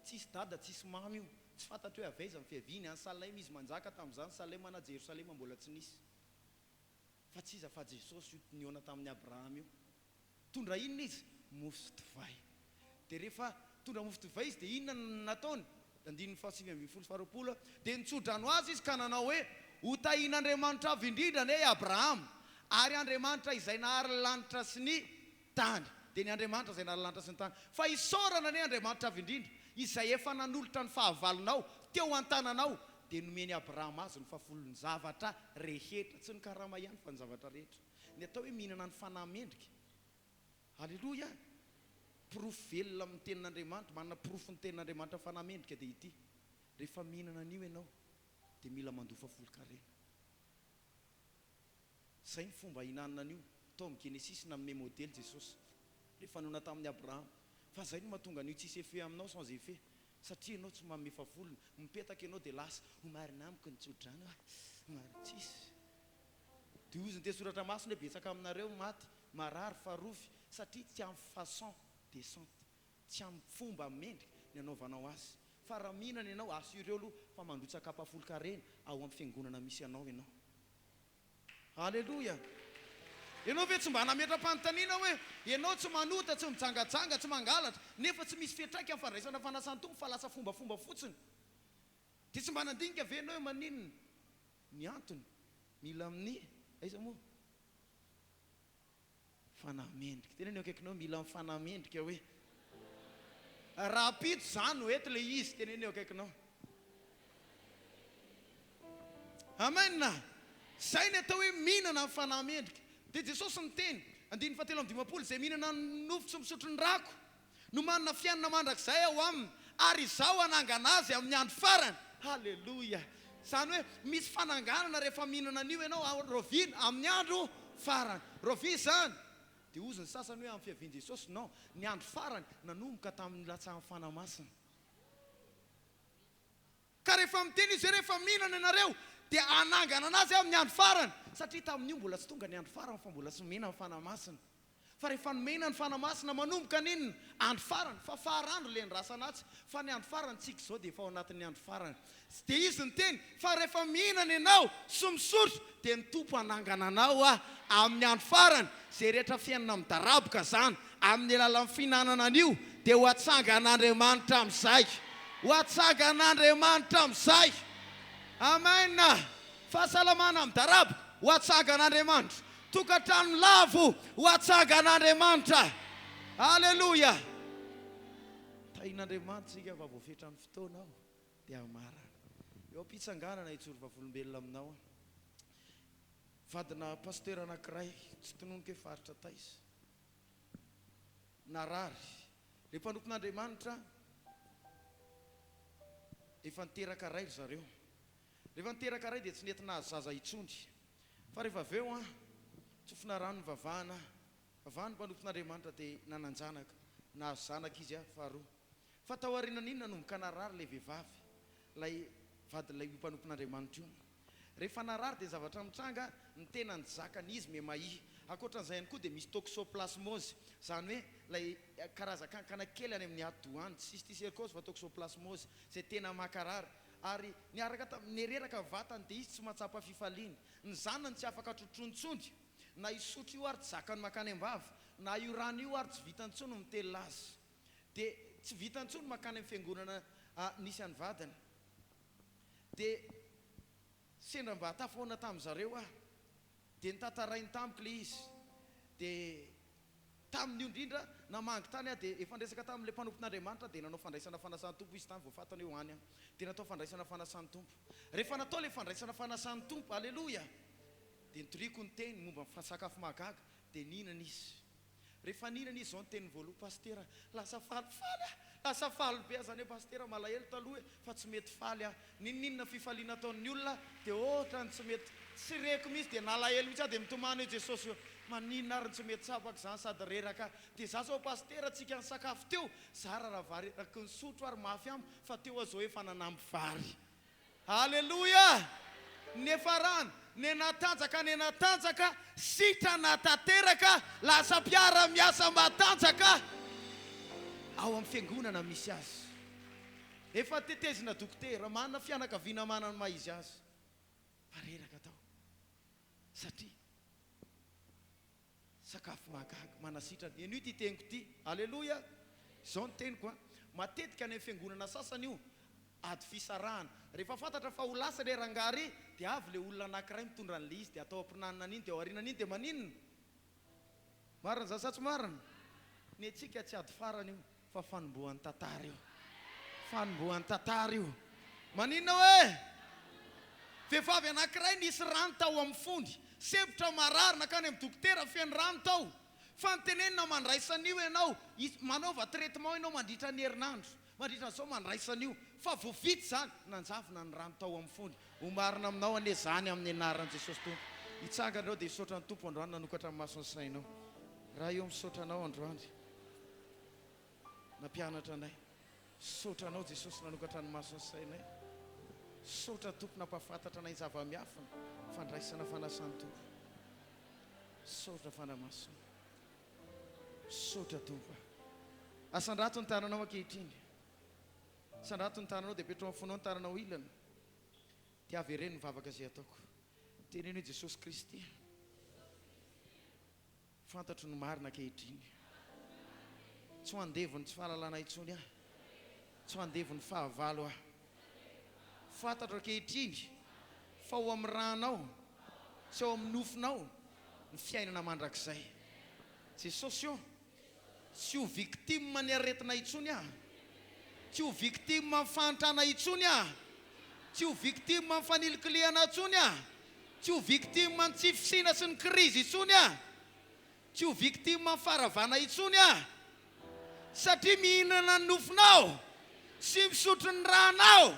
Tsisy dada, tsisy mama io. Tsy fantatro hoe avy aiza ny fiaviany. Any Salema izy manjaka tamin'izany, Salema na Jerosalema mbola tsy nisy. Fa tsy iza fa Jesosy io nihaona tamin'i Abrahama io. Nitondra inona izy? Mofo sy divay. Dia rehefa nitondra mofo sy divay izy dia inona no nataony? Andininy faha-19 sy faha-20, Dia nitso-drano azy izy ka nanao hoe, Ho tahian'Andriamanitra Avo Indrindra anie i Abrahama, ary Andriamanitra izay nahary ny lanitra sy ny tany. Dia ny Andriamanitra izay nahary ny lanitra sy ny tany. Fa isaorana anie Andriamanitra Avo Indrindra, izay efa nanolotra ny fahavalonao teo an-tananao. Dia nomen'i Abrahama azy ny fahafolon'ny zavatra rehetra. Tsy ny karama ihany fa ny zavatra rehetra. Ny atao hoe mihinana ny fanahy mendrika. Aleloia! Porofo velona amin'ny tenin'Andriamanitra, manana porofon'ny tenin'Andriamanitra fanahy mendrika dia ity, rehefa mihinana an'io ianao dia mila mandoa fahafolon-karena. Izay ny fomba hihinanana an'io. Tao amin'ny Genesisy nanome modely Jesosy rehefa nihaona tamin'i Abrahama. Fa izay no mahatonga an'io tsisy effet aminao, sans effet. Satria ianao tsy manome fahafolony. Mipetaka ianao dia lasa, ho marina amiko ny tso-drano ah. Ho marina. Tsisy. Dia hozy ny teny soratra masina hoe betsaka aminareo maty, marary, farofy, satria tsy amin'ny façon décente, tsy amin'ny fomba mendrika ny anaovanao azy. Fa raha mihinana ianao, assureo aloha fa mandrotsaka ampahafolon-karena ao amin'ny fiangonana misy anao ianao. Aleloia! Ianao ve tsy mba nametra-panontaniana hoe, ianao tsy manota, tsy mijangajanga, tsy mangalatra, nefa tsy misy fiantraikany fandraisana fanasan'ny Tompo fa lasa fombafomba fotsiny? Dia tsy mba nandinika ve ianao hoe maninona? Ny antony, mila amin'ny, aiza moa? Fanahy mendrika. Teneno eo akaikinao, mila amin'ny fanahy mendrika hoe. Rahampitso izany no eto ilay izy, teneno eo akaikinao. Amen! Izay ny atao hoe mihinana amin'ny fanahy mendrika. Dia Jesosy niteny, andininy fahatelo amby 50, izay mihinana ny nofo sy misotro ny rako, no manana fiainana mandrakizay ao aminy, ary Izaho hanangana azy amin'ny andro farany. Haleloia! Izany hoe misy fananganana rehefa mihinana an'io ianao, rahoviana? Amin'ny andro farany. Rahoviana izany? Dia hozy ny sasany hoe amin'ny fiavian'i Jesosy. Non, ny andro farany nanomboka tamin'ny nilatsahan'ny Fanahy Masina. Ka rehefa miteny Izy hoe rehefa mihinana ianareo dia hanangana anazy Aho amin'ny andro farany, satria tamin'io mbola tsy tonga ny andro farany fa mbola tsy nomena ny Fanahy Masina. Fa rehefa nomena ny Fanahy Masina manomboka ny inona? Andro farany. Fa farandro ilay andrasana atsy, fa ny andro farany tsika izao dia efa ao anatin'ny andro farany. Dia Izy niteny fa rehefa mihinana ianao sy misotro dia ny Tompo hanangana anao amin'ny andro farany, izay rehetra fiainana midaraboka izany amin'ny alalan'ny fihinanana an'io dia ho atsangan'Andriamanitra amin'izay. Ho atsangan'Andriamanitra amin'izay. Amen. Fahasalamana midaraboka, ho atsangan'Andriamanitra. Tokantrano lavo, ho atsangan'Andriamanitra. Aleloia. Tahin'Andriamanitra isika fa voafetran'ny fotoana aho dia hamarana. Eo am-pitsanganana hijoro vavolombelona aminao aho. Vadina pasitera anankiray, tsy tononiko hoe faritra taiza. Narary. Ilay mpanompon'Andriamanitra efa niteraka ray ry zareo. Rehefa niteraka ray dia tsy nety nahazo zaza intsony. Fa rehefa avy eo an, tsofina rano nivavahana, vavahan'ny mpanompon'Andriamanitra dia nanan-janaka. Nahazo zanaka izy an, faharoa. Fa tao aorianan'iny nanomboka narary ilay vehivavy, ilay vadin'ilay io mpanompon'Andriamanitra io. Rehefa narary dia zavatra mitranga, ny tenany tsy zakany izy miha-mahia. Ankoatran'izay ihany koa dia misy toxoplasmose, izany hoe ilay karazan-kankana kely any amin'ny atidoha any, tsy cysticercose fa toxoplasmose, izay tena mankarary. Ary niaraka tamin'ny, nireraka ny vatany dia izy tsy mahatsapa fifaliana. Ny zanany tsy afaka trotroiny intsony, na hisotro io ary tsy zakany mankany am-bava, na io rano io ary tsy vitany intsony ny mitelina azy. Dia tsy vitany intsony mankany amin'ny fiangonana nisy an'ny vadiny. Dia sendra mba tafahaona tamin-dry zareo aho. Dia notantarainy tamiko ilay izy. Dia. Tamin'io indrindra, namangy tany aho dia efa niresaka tamin'ilay mpanompon'Andriamanitra dia nanao fandraisana fanasan'ny Tompo izy tany, vao fantany hoe ho any aho. Dia natao fandraisana fanasan'ny Tompo. Rehefa natao ilay fandraisana fanasan'ny Tompo, Aleloia! Dia nitoriako ny teny momba ny sakafo mahagaga, dia nihinana izy. Rehefa nihinana izy izao ny teniny voaloha, Pasitera, lasa falifaly aho, lasa faly be aho, izany hoe Pasitera malahelo taloha e, fa tsy mety faly aho. N'inon'inona fifaliana ataon'ny olona dia ohatran'ny tsy mety, tsy reko mihitsy dia nalahelo mihitsy aho dia mitomany hoe Jesosy ô, maninona ary no tsy mety tsapako izany sady reraka aho. Dia za zao Pasitera tsika nisakafo teo, zara raha vary eraky ny sotro ary mafy amiko fa teo aho zao efa nanamby vary. Aleloia! Niafarany, nenatanjaka nenatanjaka, sitrana tanteraka, lasa mpiara-miasa matanjaka ao amin'ny fiangonana misy azy. Efa tetezina dokotera, manana fianakaviana manana ny maha izy azy, fa reraka tao satria Sakafo mahagaga, manasitrana. Henoy ity teniko ity. Aleloia! Izao ny teniko an. Matetika any amin'ny fiangonana sasany io, ady fisarahana. Rehefa fantatra fa ho lasa ilay rangahy ry, dia avy ilay olona anankiray mitondra an'ilay izy, dia atao ampinanina an'iny, dia aorianan'iny dia maninona? Marina izany sa tsy marina? Ny antsika tsy ady farany io. Fa fanombohan'ny tantara io. Fanombohan'ny tantara io. Maninona hoe? Vehivavy anankiray nisy rano tao amin'ny fony. Sempotra marary, nankany amin'ny dokotera, feno rano tao. Fa notenenina mandraisa an'io ianao, manaova traitement ianao mandritra ny herinandro. Mandritra an'izao mandraisa an'io. Fa vao vita izany, nanjavona ny rano tao amin'ny fony. Ho marina aminao anie izany amin'ny anaran'i Jesosy Tompo. Hitsangana ireo dia hisaotra ny Tompo androany nanokatra ny mason'ny sainao. Ray ô misaotra anao androany. Nampianatra anay. Misaotra anao Jesosy nanokatra ny mason'ny sainay. Misaotra Tompo nampahafantatra anay ny zava-miafina fandraisana fanasan'ny Tompo. Misaotra Fanahy Masina. Misaotra Tompo. Asandrato ny tananao ankehitriny. Asandrato ny tananao dia apetraho amin'ny fonao ny tananao ilany. Dia avereno ny vavaka izay ataoko. Teneno hoe Jesosy Kristy. Fantatro ny marina ankehitriny. Tsy ho andevon'ny tsy fahalalana intsony aho. Tsy ho andevon'ny fahavalo aho. Fantatro ankehitriny fa ao amin'ny rànao sy ao amin'ny nofonao ny fiainana mandrakizay. Jesosy ô, tsy ho victime ny aretina intsony aho. Tsy ho victime ny fahantrana intsony aho. Tsy ho victime ny fanilikilihana intsony aho. Tsy ho victime ny tsy fisiana sy ny krizy intsony aho. Tsy ho victime ny faharavana intsony aho. Satria mihinana ny nofonao sy misotro ny rànao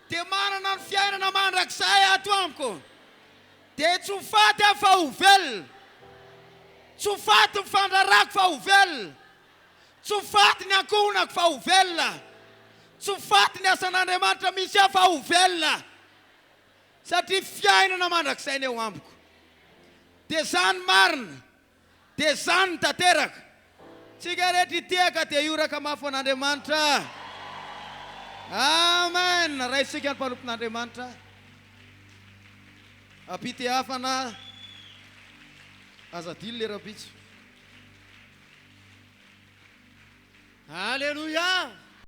dia manana ny fiainana mandrakizay ato amiko. Dia tsy ho faty aho fa ho velona. Tsy ho faty ny fandrarako fa ho velona. Tsy ho faty ny ankohonako fa ho velona. Tsy ho faty ny asan'Andriamanitra misy aho fa ho velona. Satria fiainana mandrakizay ny eo amiko. Dia izany marina. Dia izany ny tanteraka. Tsika rehetra hitehaka dia hioraka mafy ho an'Andriamanitra. Amen. Raisika ny mpanompon'Andriamanitra. Ampitehafana. Aza adino le rahampitso. Alléluia!